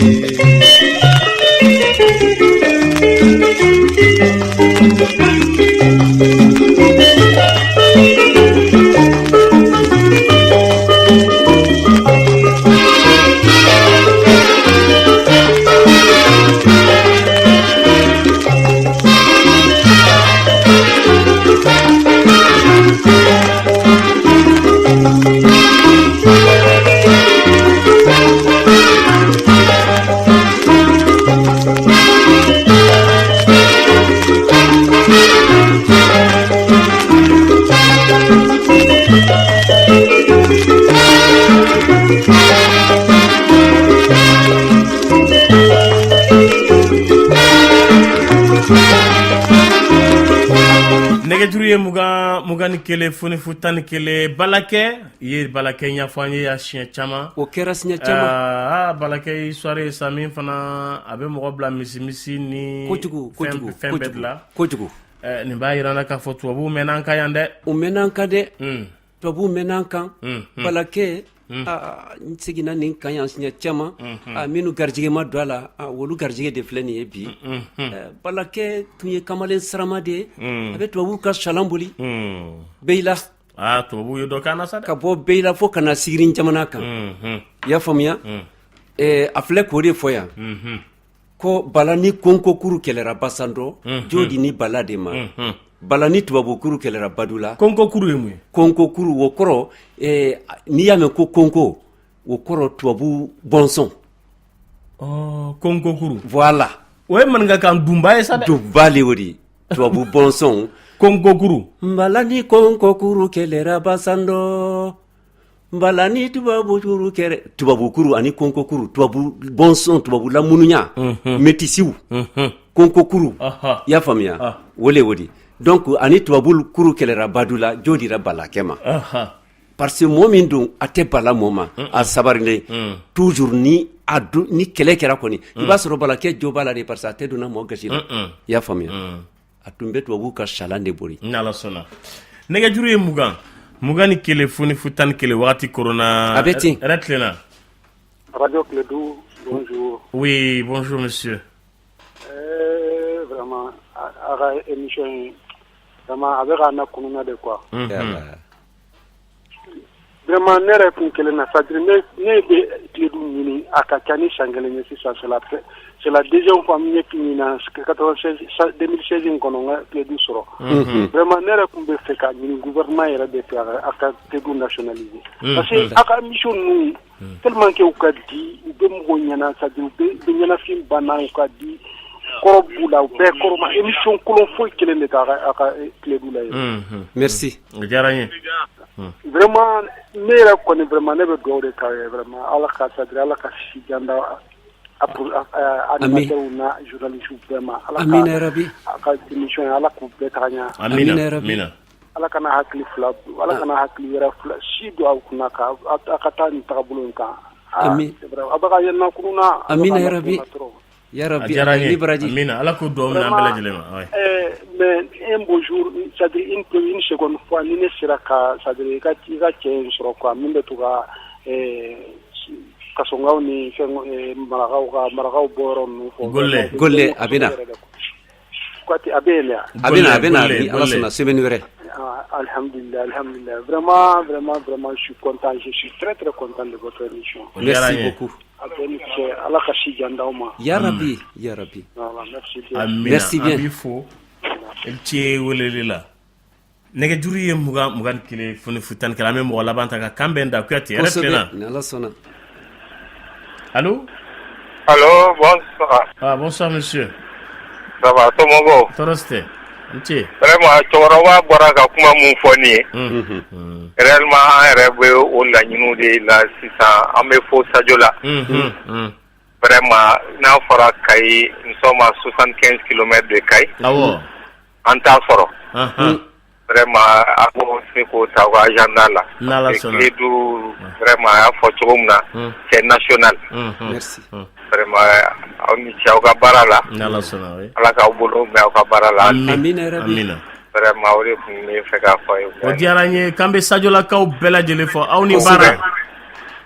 E: Nɛgɛjuru ye 20 21 00 11. Balakɛ i ye Balakɛ ɲɛfɔ an ye ya siɲɛ caman.
F: O kɛra siɲɛ caman.
E: Aa Balakɛ histoire ye sa min fana a bɛ mɔgɔ bila misimisi ni
F: kojugu kojugu
E: fɛn bɛɛ dilan.
F: Kojugu.
E: Nin b'a jira an na k'a fɔ tubabuw mɛnna an kan yan dɛ.
F: U mɛnna an kan dɛ. Tubabuw mɛnna an kan. Balakɛ n seginna nin kan yan siɲɛ caman. Minnu garijɛgɛ ma don a la, olu garijɛgɛ de filɛ nin ye bi. Balakɛ tun ye kamalen sarama de ye. A bɛ tubabuw ka salan boli. Beyila.
E: Aa tubabuw ye dɔ k'an na sa dɛ.
F: Ka bɔ Beyila fo ka na Sigiri jamana kan. I y'a faamuya? A filɛ k'o de fɔ yan. Ko bala ni konkokuru kɛlɛra Basandɔ, jo di ni bala de ma. Bala ni tubabukuru kɛlɛra Badula.
E: Konkokuru ye mun ye?
F: Konkokuru o kɔrɔ n'i y'a mɛn ko konko o kɔrɔ tubabu bɔnsɔn.
E: Konkokuru.
F: Voilà.
E: O ye maninkakan dunba ye sa dɛ.
F: Dunba le o de tubabu bɔnsɔn.
E: Konkokuru.
F: Bala ni konkokuru kɛlɛra Basandɔ. Bala ni tubabukuru kɛrɛ tubabukuru ani konkokuru tubabu bɔnsɔn tubabu lamunuya metisiw konkokuru i y'a faamuya o le o de donc ani tubabukuru kɛlɛra Badula jo dira Balakɛ ma parce que mɔgɔ min don a tɛ bala mɔgɔ ma a sabarilen toujours ni a ni kɛlɛ kɛra kɔni i b'a sɔrɔ Balakɛ jo b'a la de parce que a tɛ donna mɔgɔ gasi la i y'a faamuya a tun bɛ tubabuw ka salan de bori.
E: N'Ala sɔnna nɛgɛjuru ye 20 21 00 11 wagati koronna.
F: A bɛ ten.
E: Hɛrɛ tilenna.
O: Radio Kledu, bonjour.
E: Oui, bonjour monsieur.
O: Vraiment a ka émission in vraiment a bɛ k'an lakununa de quoi. Vraiment ne yɛrɛ kun kelen na c'est à dire ne bɛ Kledu ɲini a ka ca ni san kelen ye sisan c'est la deuxième fois n ye ɲina 96 2016 in kɔnɔ n ka Kledu sɔrɔ. Vraiment ne yɛrɛ kun bɛ fɛ ka ɲini gouvernement yɛrɛ de fɛ a ka Kledu nationaliser. Parce que a ka émission ninnu tellement que u ka di u bɛ mɔgɔ ɲɛna c'est à dire u bɛ ɲɛnafin banna u ka di kɔrɔ b'u la u bɛɛ kɔrɔ ma émission kolon foyi kelen de t'a a ka Kledu la yen.
F: Merci.
E: O diyara n ye.
O: Vraiment ne yɛrɛ kɔni vraiment ne bɛ dugawu de k'aw ye vraiment Ala ka c'est à dire Ala ka si jan d'aw animateurs n'a journalistes bɛɛ ma. Ala ka
F: Amina yarabi.
O: a ka émission Ala k'u bɛɛ taga ɲɛ.
E: Amina amina.
O: Ala kana hakili fila Ala kana hakili wɛrɛ fila si don aw kunna ka a ka taa nin tagabolo in kan.
F: Amin.
O: C'est vrai aw bɛ ka yɛlɛma kurun na.
F: Amina yarabi. Yarabi
E: A diyara n ye.
F: ni baraji.
E: Amina Ala k'o dugawu minɛ an bɛɛ lajɛlen ma. Ouais.
O: Mais un beau jour, c'est-à-dire une seconde fois ni ne sera ka c'est-à-dire i ka cɛ in sɔrɔ quoi min bɛ to ka kasɔnkaw ni fɛn marakaw ka marakaw bɔ yɔrɔ ninnu fɔ.
E: Golle.
F: Golle, a bɛ na.
O: Kuyate a bɛ yen dɛ.
F: A bɛ na a bɛ na ni Ala sɔnna semaine wɛrɛ.
O: Ah, alhamdulillah, alhamdulillah. Vraiment, vraiment, vraiment, je suis content. Je suis très, très content de votre émission.
F: Merci beaucoup.
O: A bɛɛ ni ce. Ala ka si jan d'aw ma.
F: Yarabi yarabi.
O: Voilà, merci bien.
E: Amina.
F: Merci bien.
E: An b'i fo. I ni ce weleli la. Nɛgɛjuru ye 20 21 0 0 11 an bɛ mɔgɔ laban ta ka kan bɛn da Kuyate hɛrɛ tilenna.
F: Kosɛbɛ ni Ala sɔnna.
E: Allô?
P: Allô, bonsoir.
E: Ah, bonsoir monsieur.
P: Ça va, somɔgɔw?
E: Tɔɔrɔ si tɛ. N ce.
P: Vraiment, cɛkɔrɔba bɔra ka kuma mun fɔ nin ye. Réellement, an yɛrɛ bɛ o laɲiniw de la sisan an bɛ fo Sadio la. Vraiment, n'a fɔra Kayi, nous sommes à 75 km de Kayi.
E: Awɔ.
P: An t'a sɔrɔ. Vraiment, a b'o se k'o ta u ka agenda la.
E: N'Ala
P: Parce que
E: sɔnna.
P: tile 5 vraiment a y'a fɔ cogo min na, c'est national.
F: Merci.
P: Vraiment, aw ni ce aw ka baara la.
E: N'Ala sɔnna oui.
P: Ala k'aw bolo mɛn aw ka baara la.
F: Amina yarabi.
E: Amina.
P: Vraiment, o de tun bɛ fɛ k'a fɔ a ye.
E: O diyara n ye k'an bɛ Sadiolakaw bɛɛ lajɛlen fɔ aw ni baara.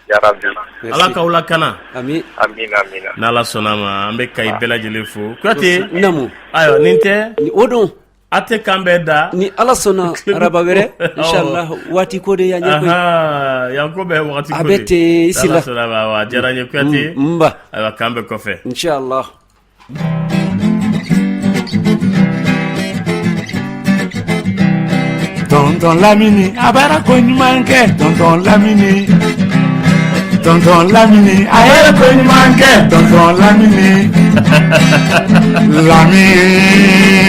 P: Yarabi.
E: Ala k'aw lakana.
F: Ami.
P: Amina amina.
E: N'Ala sɔnna ma an bɛ Kayi bɛɛ lajɛlen fo. Kuyate.
F: Naamu.
E: Ayiwa nin tɛ.
F: O don.
E: A tɛ kan bɛɛ da.
F: Ni Ala sɔnna araba wɛrɛ inchallah waati ko de y'an ɲɛ koyi.
E: Ahan, yan ko bɛɛ wagati ko
F: A bɛ ten i si la.
E: N'Ala sɔnna ma awɔ, a diyara n ye Kuyate.
F: Nba.
E: Ayiwa k'an bɛn kɔfɛ.
F: Inchallah.
B: Tonton Lamini a bɛra ko ɲuman kɛ tonton Lamini tonton Lamini a yɛrɛ ko ɲuman kɛ tonton Lamini Lamini.